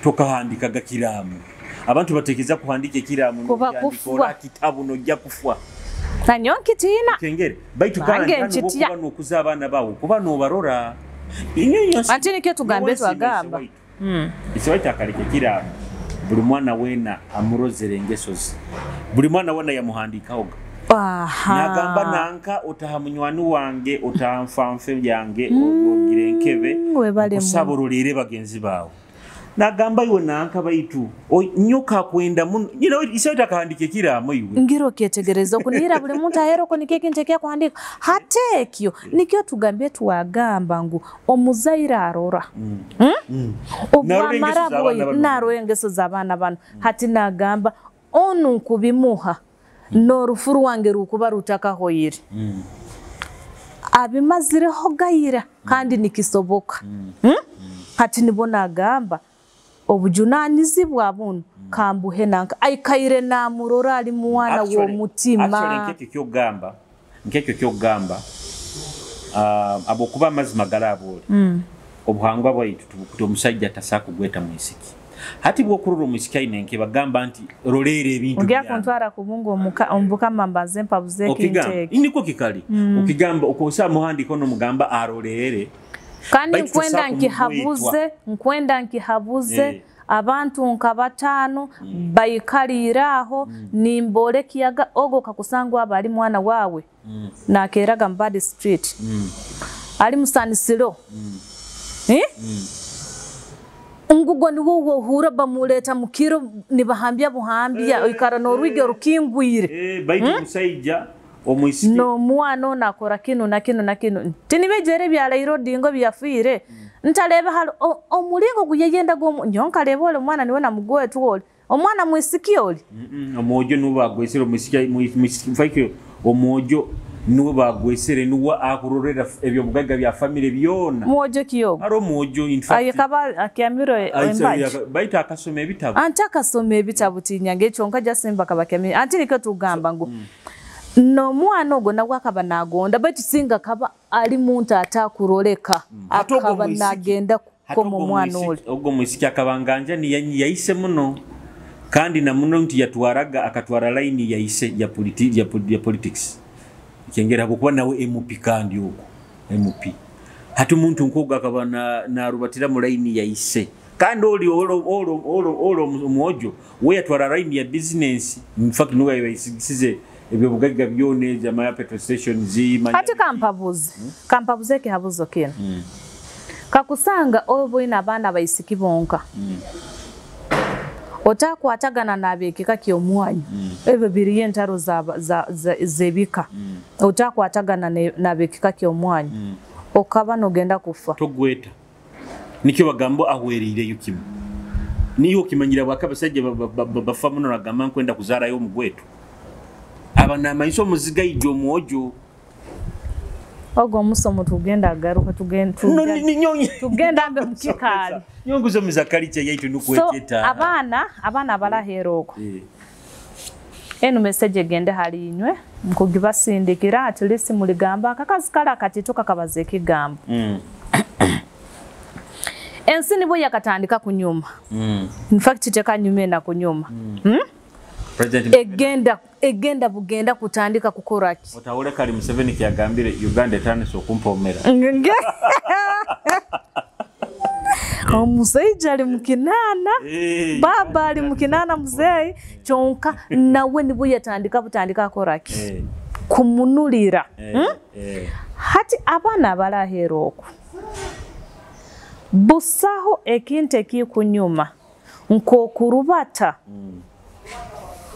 tokahandikaga kiraamu. Abantu batekereza kuhandika ekiraamu Kuba nokyandika kufwa. ora kitabu nojja kufwa. Nanyowe nkitiina. Kengere baitu Nange kandi hano nkitya. bwokuba nokuza abaana bawe kuba nobarora. Anti nikyo tugambe twagamba. Ise waitu akaleka ekiraamu, buli mwana weena amurozere engeso ze, buli mwana weena yamuhandikahoga. Nagamba nanka otaha munywani wange, otaha nfanfe yange, ogira enkebe Webale nkusaba muno. oroleere bagenzi bawe. Nagamba iwe nanka baitu nyoka akwenda muno. Ise waitu akahandika ekiraamu iwe. Ngira okyetegereza okunihira buli muntu ahera oko nikyo ekintu ekyakuhandika. Hati ekyo nikyo tugambye twagamba ngu omuzaire arora. Narora engeso Obwamara z'abaana bwoyi, bano. narora engeso z'abaana bano. Hati nagamba onu nkubimuha n'orufu rwange rukuba rutakahoire. Abimazireho gaira kandi nikisoboka. Hati nibo nagamba obujunanizibwa buno kambuhe nanka aikaire namurora ali mwana w'omutima. Actually, nk'ekyo kyogamba, abokuba amazima garaboole obuhangwa bwaitu tubukuta omusajja tasaa kugweta mwisiki. Hati bwokurora omwisiki aine enke bagamba nti roleera ebintu Ogya byange. kuntwara kubunga omubukama mbanze mpabuze ekintu Okigamba ekyo. niko kikali okigamba okosa muhandiko nomugamba aroleere. Kandi Baitu nkwenda tosaa nkihabuze, nkwenda nkihabuze abantu nka batano baikalire aho nimbolekiaga ogo kakusangwa aba ali mwana wawe nakeraga Mbadi Street ali musanisiro ngugo niwo wohura bamuleta mukiro nibahambya buhambya oikara n'orwige rukingwire. Baitu omusaija omwisiki N'omwana ono akora kinu na kinu na kinu tinibejere byalairo dingo byafiire ntalebe hali omulingo guyeyenda nyo nkaleba ole omwana niwe namugwetu ole omwana mwisiki oli. Omwojo niwe bagwesere omwisiki mfaikyo omwojo niwe bagwesere niwe akurorera ebyobugaiga bya family byona. Mwojo kiyogo Ari omwojo in fact. Aye kaba akyamiro embaji. Baitu akasoma ebitabo. Anti akasoma ebitabo tinyange ekyo nka jasimba kaba kyamiro. Anti nikyo tugamba ngu n'omwana ogwo nawe akaba nagonda baitu singa kaba ali muntu atakuroleka Ate ogwo akaba mwisiki. nagenda Hati kukoma ogwo omwana mwisiki- oli. Ogwo mwisiki akabanganja ni yaise muno kandi na muno nti yatwaraga akatwara line yaise ya politics. Kyengera habwokuba nawe MP kandi ogwo MP. Hati omuntu nk'ogwo akaba narubatira mu line yaise kandi oli olo omwojo we yatwara line ya business. In fact niwe yaisize ebyobugagga byona ejama ya petrol station zimanya. Hati kampabuze ekihabuzo kino. Kakusanga obo ina abaana baisiki bonka. Otakwatagana n'abekika ky'omwanyu. Ebyo biriyo entaro z'ebika. Otakwatagana n'abekika ky'omwanyu. Okaba nogenda kufa. Togweta. Nikyo bagamba ahweriireyo kimu. Niyo okimanyira bwaka abasajja bafa muno nagamba nkwenda kuzaarayo omugweto. Aba namanyisa omuzigaija omwojo. Ogwo omusomo tugenda agaruka No, ni, ni, tugenda mbe mukikaali. Nyonguzo muzakalicha yaitu So nukweteta. abaana abalahera okwo. Eno message egende hali inywe nkugibasindikira at least muligamba akakazi kala akatituka kabaza ekigambo. Ensi nibwo yakatandika kunyuma. In fact tekanyume na kunyuma. Egenda bugenda kutandika kukoraki. Otahule kali Museveni kyagambire Uganda etandise okumpomera. Omusaija ali mukinana, baba ali mukinana muzei, kyonka nawe nibwo yatandika butandika akoraki. Kumunulira. Hati abaana abarahera oku. Busaho ekintu ekikunyuma nkokurubata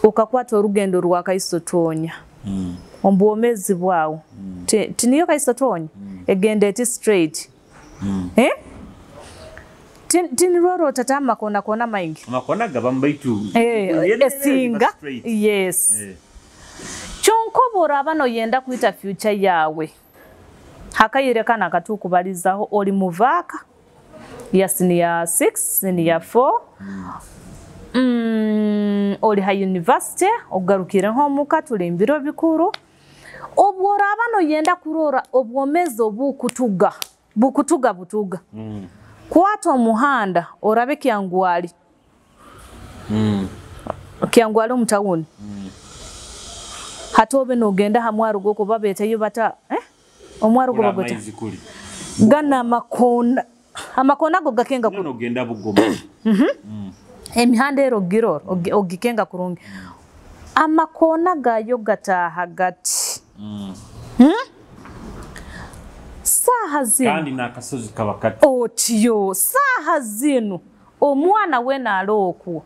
ukakwata orugendo rwa Kaiso Tonya. Ombwomezi bwawe. Tiniyo Kaiso Tonya egenda eti straight. Tiniroro tata makona kona maingi. Makona gabambaitu. Esinga. Yes. Chonkobora abano yenda kuita future yawe. Hakayirekana katukubalizaho oli muvaka ya senior 6, senior 4. Oli ha university ogarukire nko muka tuli mbiro bikuru. Obwora abano yenda kurora obwomezo bukutuga. Bukutuga butuga. Kwata omuhanda orabe Kyangwali. Kyangwali omutawuni. Hatobe nogenda hamwaro goko babetayo bata omwaro go bagota. Gana makona. Amakona go gakenga ku. Nogenda Bugoma. Emihanda ero giror ogikenga kurungi. Amakona gayo gata hagati. Saha zinu. Kandi nakasozi kabakati. Otiyo saha zinu omwana wena aloku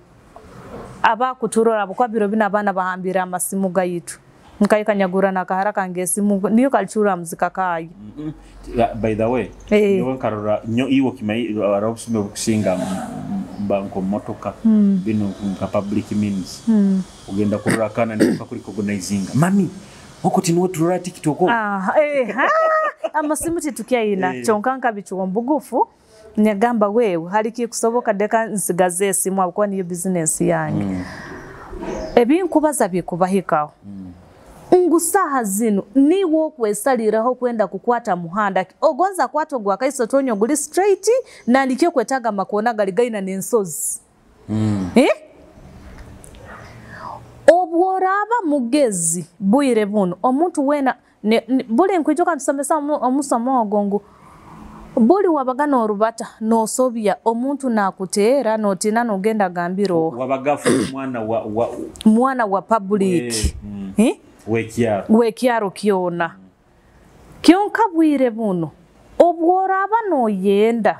abakuturora bukwabiro bina abana bahambira amasimu gayitu. Nkayikanyagura nakahara kange esimu niyo kalchura muzika kayi. By the way, niwe nkarora nyo iwo kimayi arabusime bukusinga banko motoka bino nka public means. Ugenda kurora kana ni kuri recognizinga. Mami, oko tinwo turora TikTok. Amasimu titukiaina chonka nkabichuwa mbugufu nyagamba wewe haliki kusoboka deka nsigaze esimu abukuwa niyo business yange. Ebinkubaza bikubahikaho. Ngusaha zinu niwo kwesaliraho kwenda kukwata muhanda ogonza kwato gwa Kaiso Tonyo guli straight na nikyo kwetaga makona gali gaina nensozi. Obworaba mugezi bwire buno omuntu wena buli nkwijoka tusomesa omusomo ogongo buli wabagana orubata nosobya omuntu nakuteera notina nogenda gambiro wabagafu mwana wa mwana wa public. Wekyaro kyona. Kyonka bwire buno obworaba noyenda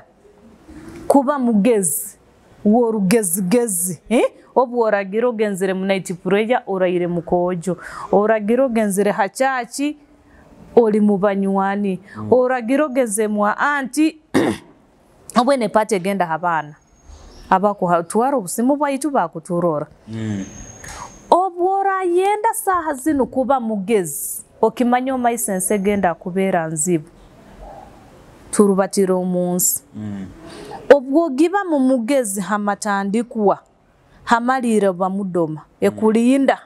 kuba mugezi worugezigezi obworagira ogenzere mu night prayer orayire mukojo oragira ogenzere hachachi oli mu banywani oragira ogenze mwa anti obwene pate genda habana abakuhatwara obusimu bwaitu bakuturora. Obwora yenda saha zinu kuba mugezi okimanya omaisense genda kubera nzibu turubatiro omunsi. Obwogiba mu mugezi hamatandikwa hamalire bamudoma ekulinda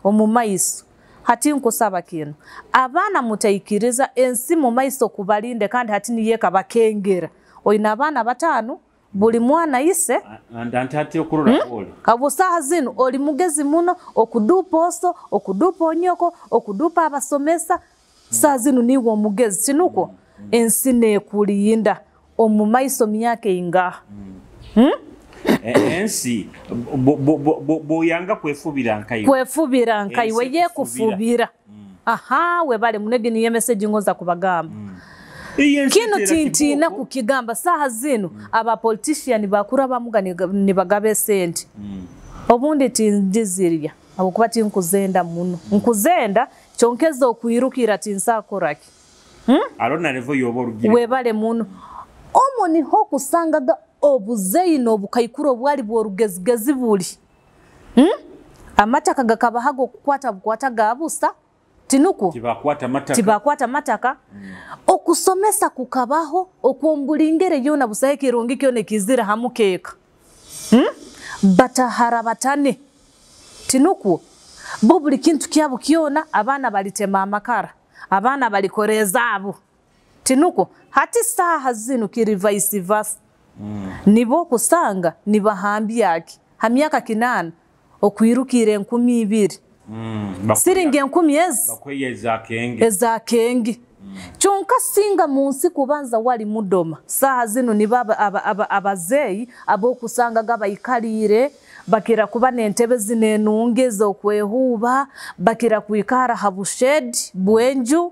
omumaiso. Hati nkusaba kino abaana mutaikiriza ensi mu maiso kubalinde kandi hati niyeka bakengera oyina abaana batano buli mwana ise ati okurora ole abo saha zinu oli mugezi muno okudupa oso okudupa onyoko okudupa abasomesa. Saha zinu niwo mugezi sinuko ensi nekulinda omumaiso myaka inga. Ensi boyanga kwefubira nkaiwe kwefubira nkaiwe yekufubira. Aha webale munegi niye message ngoza kubagamba. Kino tintina kukigamba saha zinu aba politician bakura bamuga nibagabe sente. Obundi tindizirya abukuba tinkuzenda muno nkuzenda chonkeza okwirukira tinsakoraki. Arona levo yobo rugire webale muno omo niho kusangaga obuzeyi n'obukaikuro bwali bworugezigezi buli. Amataka gakabahago kukwata bukwata gabusa tinuko tibakwata mataka. Okusomesa kukabaho okwomburingere yona busahe kirungi kyone kizira hamukeka. Batahara batane tinuko bo buli kintu kyabo kyona abaana balitema amakara abaana balikoreza abo tinuko hati saha zinu kiri vice versa. Nibo kusanga nibahambya aki ha myaka 8 okwirukira 2,000. Siringi 1,000 ezi eza kenge. Kyonka singa munsi kubanza wali mudoma saha zino ni baba abazeyi abokusangaga bayikalire bakira kuba n'entebe zinenunge ez'okwehuba bakira kwikara ha bushedi bwenju.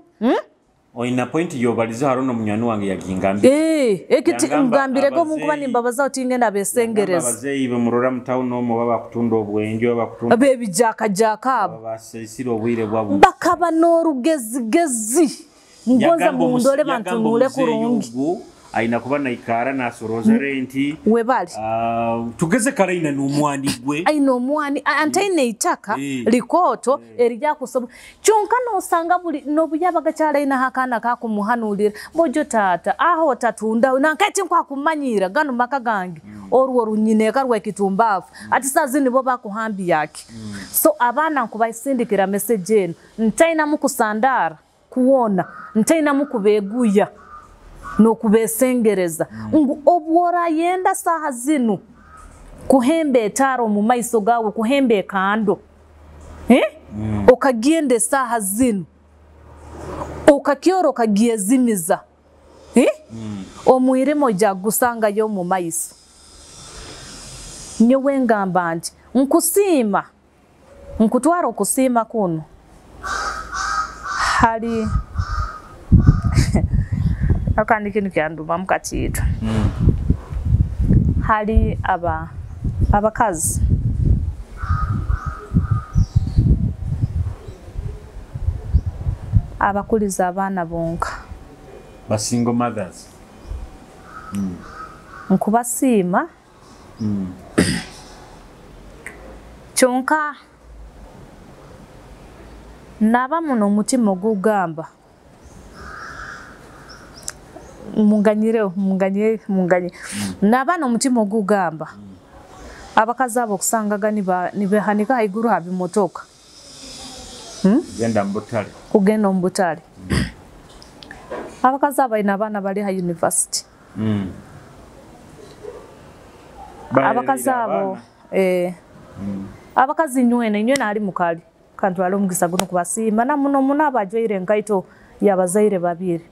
Oina point yobaliza harono munywani wange yagingambire. Ekiti ngambirego munkuba nimbabaza otingenda besengereza. Abazeyi bemurora mu town omwo baba kutunda obwenju baba kutunda bebijakajaka abo. Basisira obwire bwabo. Bakaba n'orugezigezi. Ngonza mundole bantu nule kurungi. Aina kuba naikara nasoroza renti. Webali. Tugeze kare ina n'omwani gwe. Aina omwani antaine itaka likoto erija kusoba. Kyonka nosanga buli nobuyabaga kyala ina hakana kakumuhanulira. Bojo tata aho tatunda nankati nkwakumanyira gano maka gange. Orwo runyineka rwekitumbavu. Ati sazi nibo bakuhambi yake. So abana nkubayisindikira message eno. Ntaina mukusandara kuwona, ntaina mukubeguya. Nokubesengereza ngu obwora yenda saha zinu kuhembe etaro mu maiso gawe kuhembe kando okagende saha zinu okakyoro okagyezimiza omwirimo jagusanga yo mu maiso. Nyowe ngamba nti nkusiima nkutwara okusiima kuno hali akandi kintu kyanduma mukatiitwa. Hali abakazi abakuliza abaana bonka ba single mothers. Nkubasiima. Kyonka naba muno omutima ogugamba munganyire munganye naba n'omutima ogugamba abakazi abo okusangaga nibehanika haiguru ha bimotoka genda mbutale kugenda omu butale. Abakazi abalina abaana bali ha university. Abakazi abo abakazi nywena ali mukali kantwala omugisa guno kubasiima na muno muno abajwaire enkaito yabazaire babiri.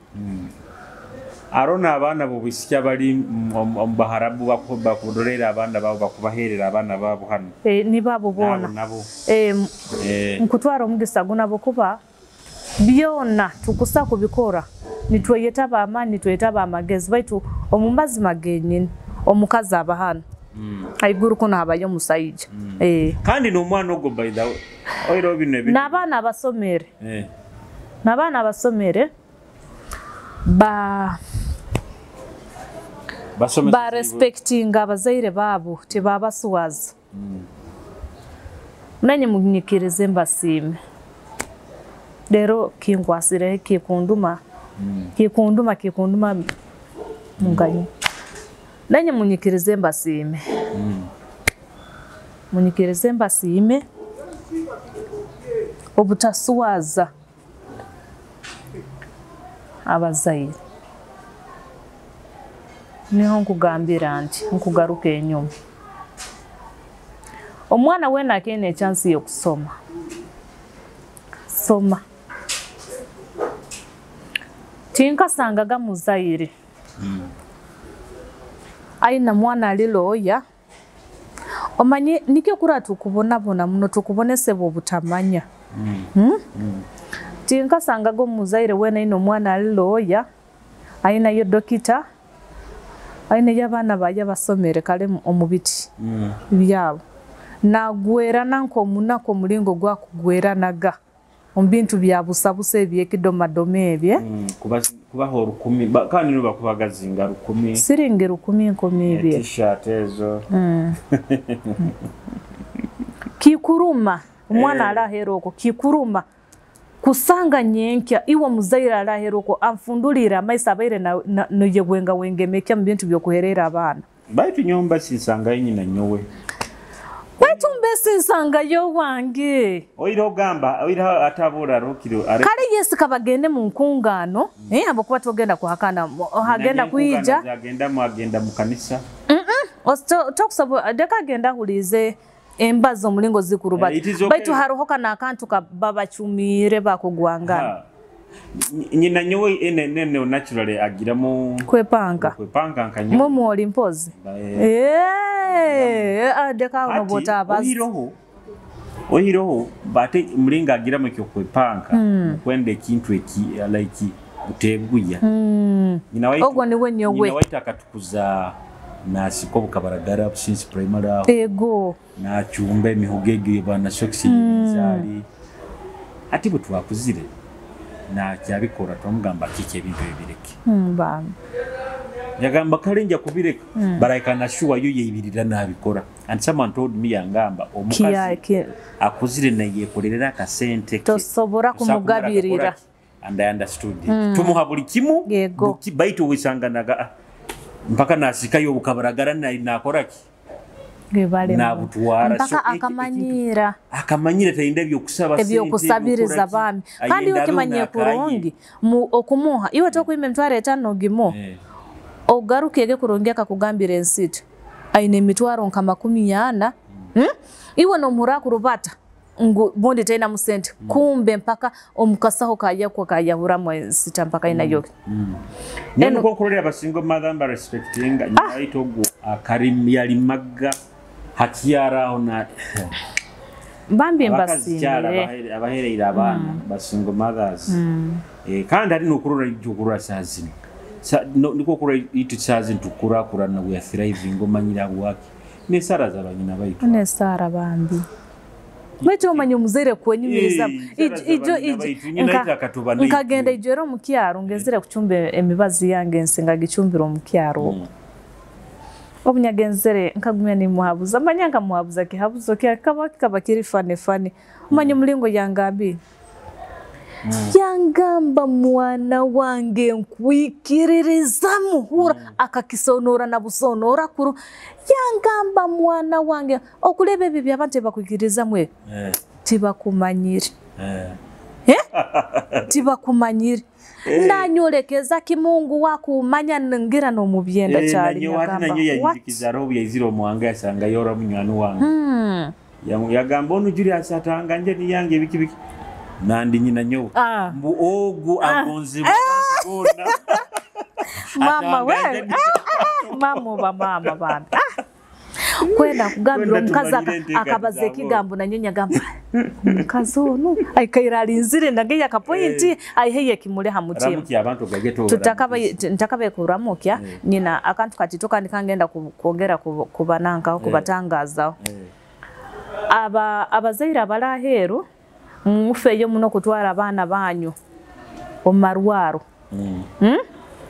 Arona abaana bobisya bali mu Baharabu bakudolera abaana babo bakubaherera abaana babo hano. Ni babo bona. Nabo. Nkutwara omugisa gunabo kuba byona tukusa kubikora nitweyetaba amani nitweyetaba amagezi baitu omumazima genyini omukazi aba hano. Aiguru kuno habayo omusajja. Kandi n'omwana ogwo by the way oiro bino ebintu. N'abaana abasomere. N'abaana abasomere ba respectinga abazaire babo tebabaswaza. Nanye munyikirize mbasiime. Lero kinkwasire kikunduma. Kikunduma munganye. Nanye munyikirize mbasiime. Munyikirize mbasiime obutaswaza abazaire. Niho nkugambira nti nkugaruka enyuma. Omwana wena akene chance yokusoma. Soma. Tinkasangaga muzaire. Aina mwana aliloya. Omanye nikyo kura tukubonabona muno tukubonesebwa obutamanya. Tinkasangaga omuzaire wena ino mwana aliloya. Aina yo dokita. Aina y'abaana baye basomere kale omubiti byabo. Nagwerana nkomunako omulingo gwakugweranaga omu bintu bya busabusa ebyekidomadoma ebye. Kubaho 1000 kandi no bakubagazinga 1000 siringi 1000 2,000 t-shirt ezo. Kikuruma omwana alahera okwo kikuruma kusanga nyenkya iwe muzaire alahera okwo anfundulira amaiso abaire noyebwenga wengemekya mu bintu byokuherera abaana. Baitu nyomba sinsanga nyina nyowe. Baitu mbese nsanga yo wange. Oiro gamba oiro atabura rukiro are. Kale Yesu kabagende mu nkungano abo kuba togenda kuhakana hagenda kuija agenda mu agenda mu kanisa. Osto tokusaba deka agenda hulize Embazo omulingo zikurubata. It is okay. Baitu haroho kana akantu babacumiire bakugwangana. Nyina nyowe ene naturally agiramu Kwepanka. Kwepanka nka nyowe. Mumwoli mpozi. Ndeka Ati, nobota abazi. Oyiroho bate mulinga agiramu ekyo kwepanka kwenda ekintu eki like buteguya. Nyina waitu. Ogwo niwe nyowe. Nyina waitu akatukuza nasiko bukabaragara since primary aho. Ego. Nachumba emihogo egyo bana sokisi nzali. Ati bwe twakuzire nakyabikora twamugamba kiki ebintu ebireke. Bambi. Yagamba kale nja kubireka. But I can assure you yeibirira nabikora. And someone told me yangamba omukazi akuzire nayekolerera akasente ke. Tosobora kumugabirira. And I understood it. Tumuha buli kimu. Yego. Baitu wisanganaga mpaka nasikayo obukabaragara nakora ki? Nabutwara. Mpaka akamanyira. Akamanyira tayinda ebyokusaba sente. Ebyokusabiriza bami. Kandi ukimanye kurungi okumuha iwe tokuima emitwaro 5 gimo. Ogaruke ege kurungi akakugambira ensita. Aine emitwaro nka 40. Iwe nomuhura kurubata ngu bondi taina musente. Kumbe mpaka omukasaho kayakwa kayahuramu ensita mpaka ina yoke. Neno kokorera abasingo mother mba respecting nyina ogwo akarim yalimaga hakiara ona bambi mbasimire abahereira abaana basingo mothers. Kandi ari nokurora ijukurura sazini niko kurora itu sazini tukura kurana we are thriving omanyira waki ne sara zabanyina baitu ne sara bambi Mwecho omanye omuzaire kwenyumiriza ijo nkagenda ijero omukyaro ngenzire kuchumba emibazi yange nsinga gichumbira omukyaro. Obunyagenzere nkagumya ni muhabuza manya nkamuhabuza kihabuzo kikaba kikaba kiri fane fane omanye mulingo yangambi. Yangamba mwana wange nkwikiririzamu hura akakisonora na busonora kuru. Yangamba mwana wange okulebe ebi abantu bakwikiririzamwe tibakumanyire. Tibakumanyire. Nanyolekeza kimungu wakumanya ngira no mubyenda cyari nyagamba. Nanyo yajikiza roho yaizira omuwanga yasanga yora munywani wange. Yagamba onu Julius atanga nje ni yange biki biki. Nandi nyina nyowe. Mbu ogu agonze bona. Mama we. Mama ba mama bambi. Kwenda kugambira omukazi akabaza ekigambo nanyo nyagamba omukazi ono aikaira alinzire ndage yakapointi aiheye kimuleha mutima. Tutakabe kuramukya nyina akantu katitoka ndikangenda kwongera kubananka kubatangaza. Aba abazaire abalaheru mufeyo muno kutwara abaana banyu omumarwaro.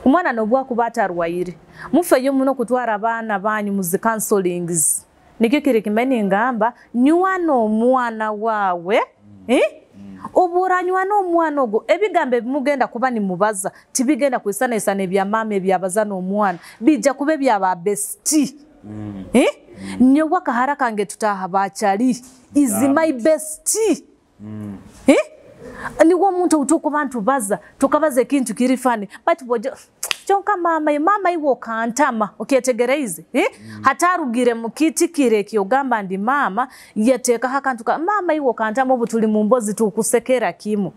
Omwana nobwa kuba atarwaire mufeyo muno kutwara abaana banyu muzi counselings. Nikyo kiri kimeni ngamba nywana omwana wawe. Oburanywa n'omwana ogwo ebigambo ebimugenda kuba nimubaza tibigenda kwisanaisana ebya mama ebyabaza n'omwana bijja kuba ebyaba bestie. Nyowe akahara kange tutaha bachali is my bestie. Niwo omuntu utukuba ntubaza tukabaza ekintu kiri fani but bojo kyonka mama mama iwo kantama okyetegereize hatarugire mukiti kire kyogamba ndi mama yateka hakantu ka mama iwo kantama obu tuli mu mbozi tukusekera kimu.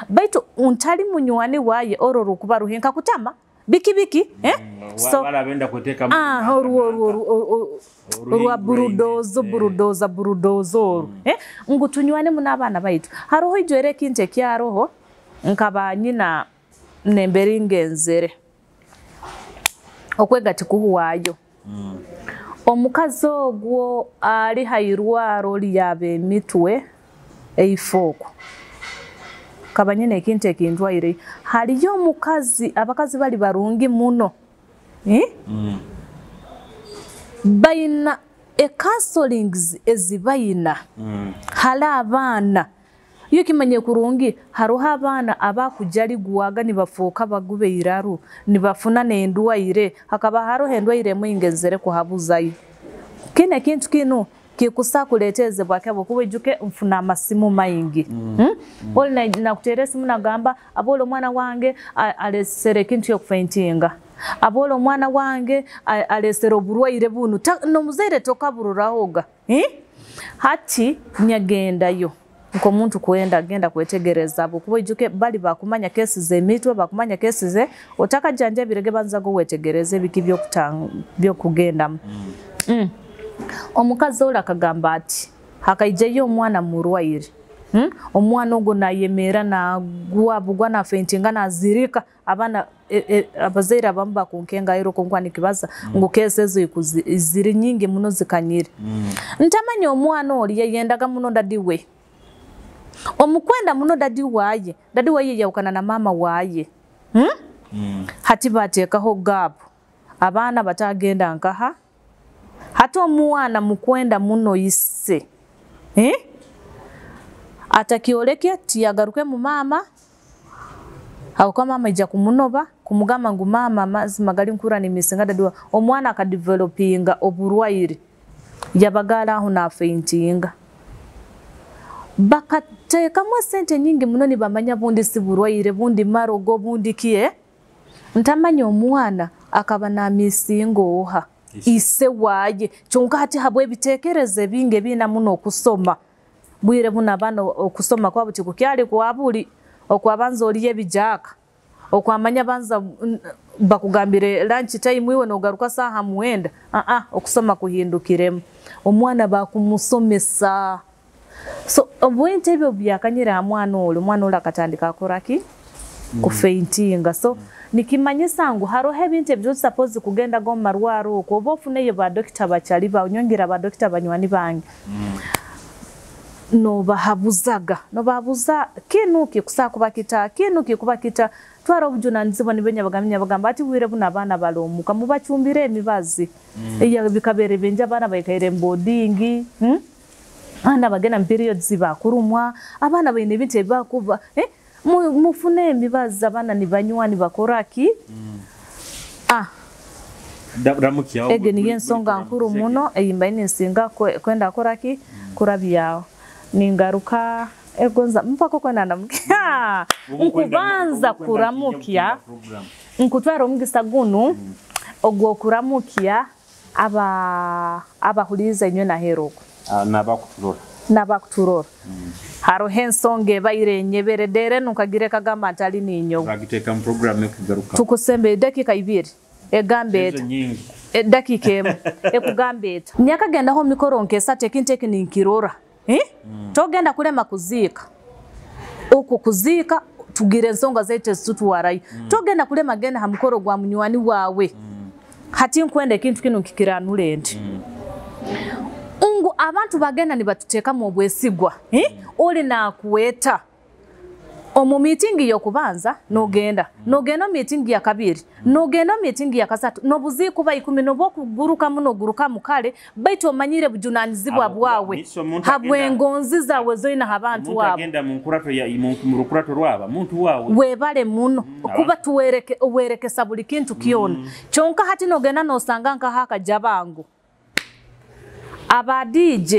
Baitu untali munywani waye ororo kuba ruhinka kutama biki biki. So wala benda kuteka orwa burudozo burudoza burudozo ngu tunywane muna abana baitu haroho ijwere kinte kyaroho nkaba nyina nemberi ngenzere okwega tikuhuwayo. Omukazi ogwo ali hairwaro lyabe emitwe eifoko kaba nyina ekintu ekindwaire haliyo omukazi abakazi bali barungi muno. Baina e-counselings ezibayina hala abaana iyo kimanye kurungi haroho abaana abakujaligwaga nibafuuka bagube iraru nibafuna n'endwaire hakaba haroho endwaire emwe kuhabuzayo kine kintu kinu kikusa kuleteze bwakabo kuba ijuke mfuna amasimu maingi. Oli nakuteera esimu nagamba abole omwana wange alesere ekintu ky'okufentinga abole omwana wange alesere oburwaire bunu nomuzaire tokabururahoga. Hati nyagendayo nk'omuntu kwenda agenda kwetegereza abo kuba ijuke bali bakumanya kesi z'emitwe, bakumanya kesi ze otakajanja ebirege, banzago wetegereze ebiki byokugendamu. Omukazi oli akagamba ati hakaijayo omwana murwaire. Omwana ogwo nayemera, nagwa bugwa, nafentinga, nazirika. Abaana abazaire abamu bakunkenga ero konkwa nikibaza ngu kesi ezo ziri nyingi muno zikanyire. Ntamanya omwana oli yayendaga muno daddy we, omukwenda muno daddy waye, daddy waye yawukana na mama waye. Hati bateekaho gap, abaana batagenda nkaha. Hati omwana mukwenda muno ise, eh? Atakioleke tiyagaruke mu mama, habwokuba mama ija kumunoba kumugamba ngu mama mazima gali nkura nimisinga daddy. Omwana akadevelopinga oburwaire, yabagala aho nafeintinga, bakateekamu esente nyingi muno nibamanya bundi si burwaire, bundi marogo, bundi kie. Ntamanya omwana akaba namisinga oha ise waye. Kyonka hati habwe ebitekerezo ebingi ebina muno okusoma bwire buno, abaana okusoma kwabo tikukyali kwabuli okwabanza oliyo ebijaka, okwamanya banza bakugambire lunch time iwe nogaruka saha 9. Okusoma kuhindukiremu, omwana bakumusomesa. So obwente ebyo byakanyira ha mwana oli, omwana oli akatandika akoraki kufeintinga. So nikimanyisa ngu haroho ebintu ebyo suppose kugenda go mu marwaro okwo, oba ofuneyo ba dokita bakyali bawe, nyongera ba dokita banywani bange, nobahabuzaga, nobahabuza kinu kikusa kuba kita, kinu kikuba kita. Twara obujunanizibwa nibenya bagamenya bagamba ati bwire buno abaana balomuka mubacumbire emibazi. Eya bikabere benja abaana baikaire mbodingi, Abaana bagenda mu periods bakurumwa, abaana baine ebintu ebibakuba, eh? Mufune emibazi abaana nibanywa nibakora ki? Ramukya. Ege niyo ensonga nkuru muno eyimba ninsinga kwenda kora ki kurabyaho. Ningaruka egonza mpaka kwenda ndamukya, nkubanza kuramukya, nkutwara omugisa gunu ogw'okuramukya abahuliza inywe naheruka n'abakuturora. N'abakuturora. Haroho ensonga ebaire enyeberedere nukagire kagamba ntali ninyowe. Bagiteeka mu program ekugaruka. Tukusembe edakika 2 egamba Ezo eta nyingi. Edakika 1 ekugamba eta nyakagendaho mikoro nkesatu ekintu eki ninkirora, eh? Togenda kulema kuziika, okwo kuziika tugira ensonga zaitu ezitutwarayo. Togenda kulema genda ha mukoro gwa munywani wawe. Hati nkwenda ekintu kinu nkikiranure nti ngu abantu bagenda nibatuteekamu obwesigwa, eh? Oli nakuweta omu miitingi y'okubanza, nogenda nogenda omu miitingi ya kabiri, nogenda omu miitingi ya kasatu, nobuziikuba 10 nobwokugurukamu nogurukamu kale, baitu omanyire bujunanizibwa Abo kuba bwawe miso omuntu habw'engonzi zawe zoina abantu omuntu wabo. Agenda mu nkurato ya mu rukurato rwaba muntu wawe. Webale muno kuba tuwereke owerekesa buli kintu kyona. Kyonka hati nogenda nosanga nkaho akajabangu aba DJ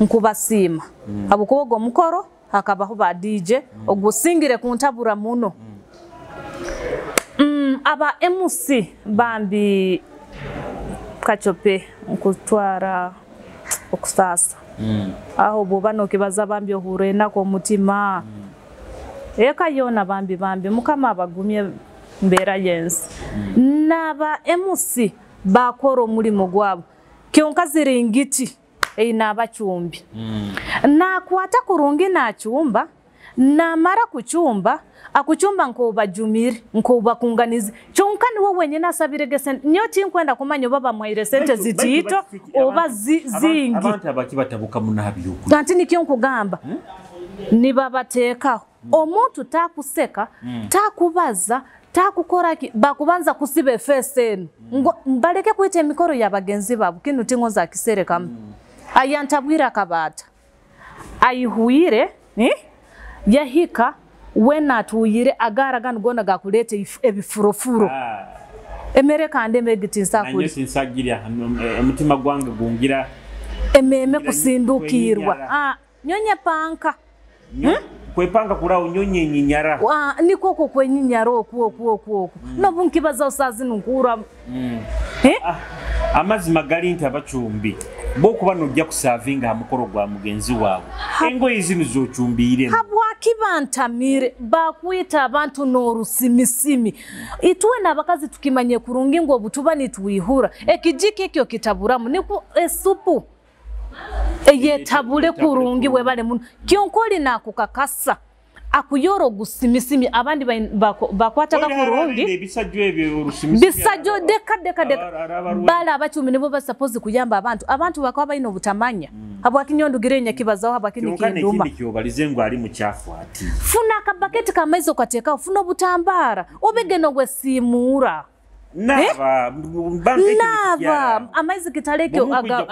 nkubasiima habwokuba ogwo mukoro hakabaho ba DJ ogusingire kuntabura muno. Aba MC bambi kachope nkutwara okusasa aho bwoba nokibaza bambi ohure enaku omutima. Eka yona bambi bambi mukama abagumye mbeera yensi. N'aba MC bakora omulimo gwabo, kyonka ziringiti eine abacumbi. Nakwata kurungi nachumba, namara kuchumba akuchumba nk'obajumire nk'obakunganize, kyonka niwe wenyine asabirege sente. Nyo tinkwenda kumanya oba bamwaire sente zitiito oba zingi. Abantu abaki batabuka munabyukuri. Anti nikyo nkugamba, nibabateekaho omuntu takuseka, takubaza, takukoraki, bakubanza kusiba efeesi enu ngo mbaleke kwita emikoro ya bagenzi baabo. Kinu tingonza akiserekamu. Ayantabwire akabaata ayihuire, eh? Yahika wena atuyire agara ganu gona gakuleta ebifurofuro. Emere kandi emere tinsakuli. Nanyo sinsagirya omutima gwange gungira ememe kusindukirwa. Nyonye panka. Kwepanga kurawo nyonye nyinyara. Niko okwo kwenyinyara okwo okwo okwo okwo. Nobu nkibaza osazi nunkura. Eh? Amazima gali nti abacumbi bokuba nojja kusavinga ha mukoro gwa mugenzi waawe, engoye zinu zochumbiiremu. Habwaki bantamire bakwita abantu n'orusimisimi? Itwe n'abakazi tukimanye kurungi ngu obutuba nitwihura ekijiko ekyo kitaburamu, niko esupu eyetabule kurungi. Webale muno kyonkoli nakukakasa akuyora ogusimisimi, abandi bakwataga kurungi ebisajjo ebyo orusimisimi bisajjo deka deka deka. Bala abacumi nibo basapozi kuyamba abantu, abantu bakaba balina obutamanya. Habwaki nyondugire nyakibazaho, habwaki nikinduma? Ekindi kyobalize ngu ali mukyafu ati funa akabaketi k'amaizi okateekaho, funa obutambara obege nogwesiimuura. Naaba naaba amaizi kitalekyo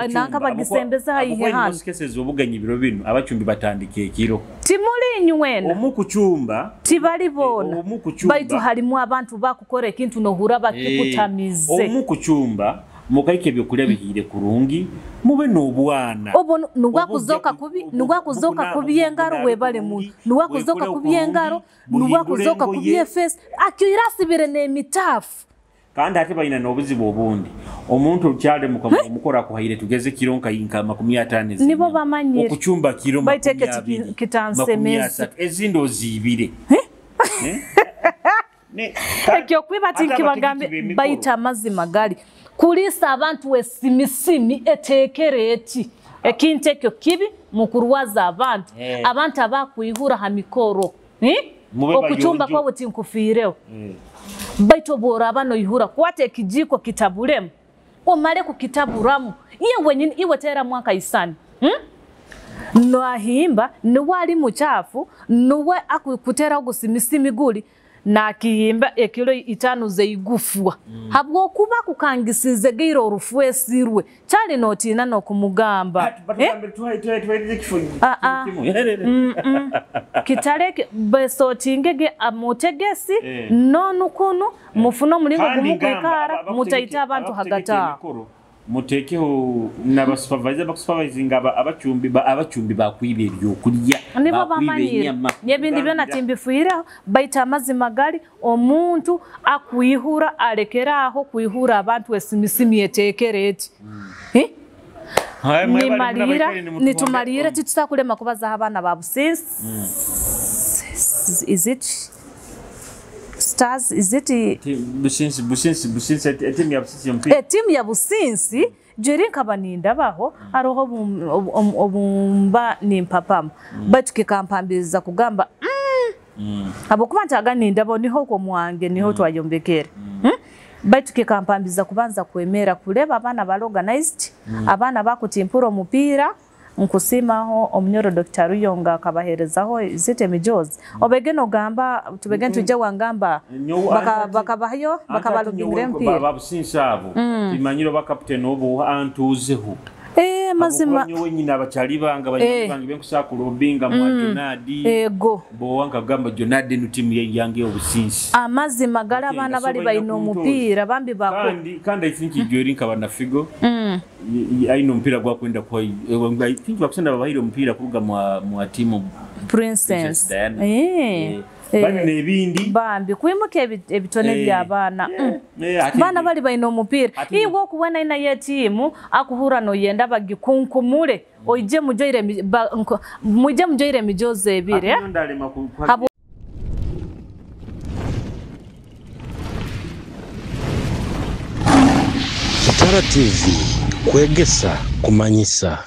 nanka bagisembeza haihi hano. Cases obugenyi biro bino abacumbi batandika ekiro timuli nywena omu kucumba tibali bona, baitu halimu abantu bakukora ekintu nohura bakikutamize. Omu kucumba mukaike ebyokulya bihire kurungi, mube n'obwana obwo nugwakuzoka kubi, nugwakuzoka kubi engaro. Webale muntu, nugwakuzoka kubi engaro, nugwakuzoka kubi efesi akirasibire n'emitafu. Kandi ate balina n'obuzibu obundi, omuntu okyali omukoro akuhaire tugeze kiro nka 50 nibo bamanyire okucumba kiro 20 kitansemeza ezindi oziibire. Ekyo kwiba tinkibagambe, baita amazima gali kulisa abantu esimisimi etekere eti ekintu ekyo kibi mukurwaza abantu, abantu abakwihura ha mikoro okucumba kwawe tinkufiireho. Baitu bworaba noihura kwata ekijiko kitabulemu omale kukitaburamu iye wenyini, iwe tera mwaka isani noahimba niwe ali muchafu, niwe akukutera ogusimisimi guli nakihimba ekilo 5 zeigufwa. Habwokuba kukangisize geire orufwesirwe kyali notina nokumugamba kitaleke besotingege amutegesi nonukunu mufuna omulingo gumukwikara mutaita abantu hagati aho. Mutekeho n'abasupervisor bakusupervisinga abacumbi, abacumbi bakwiba ebyokulya nibo bamanyire n'ebindi byona timbifuireho. Baita amazima gali omuntu akwihura alekeraho kwihura abantu esimisimi etekere eti. Nimalira nitumalira titusakulema kubaza abaana ba Businsi. Is it Stars? Is it Businsi? Businsi, Businsi, etimu ya Businsi yomupiira, etimu ya Businsi jeri nkaba nindabaho aroho obumba nimpapama, baitu kikampambiriza kugamba habwokuba ntaga nindabaho niho okwo mwange niho twayombekere. Baitu kikampambiriza kubanza kwemera kuleba abaana bali organized, abaana bakutimpura omupiira. Nkusimaho omunyoro Dr. Ruyonga akabaherezaho zite emijozi obegeno gamba tubegeni tujja wangamba bakabahayo bakabalubingira empira babusinsi abo timanyiro ba captain obo antuzeho. Mazima nyowe nyina abakyali bange banyina bange benkusakula obinga mwa Jonadi ego bo wanka gamba Jonadi nu timu yange obusinsi. Amazima gala abaana bali balina omupiira bambi bako. Kandi I think ijori nkaba na Figo aino omupiira gwakwenda kwa I think bakusenda babahire omupiira kuruga mwa timu Princess Diana. Bali nebindi bambi kwimuka ebitone by'abaana. Baana bali balina omupiira iwe okuwena ina ye tiimu akuhura noyenda bagikunkumule oije mujoire muje mujoire emijozi ebiri. Kitara TV kwegesa kumanyisa.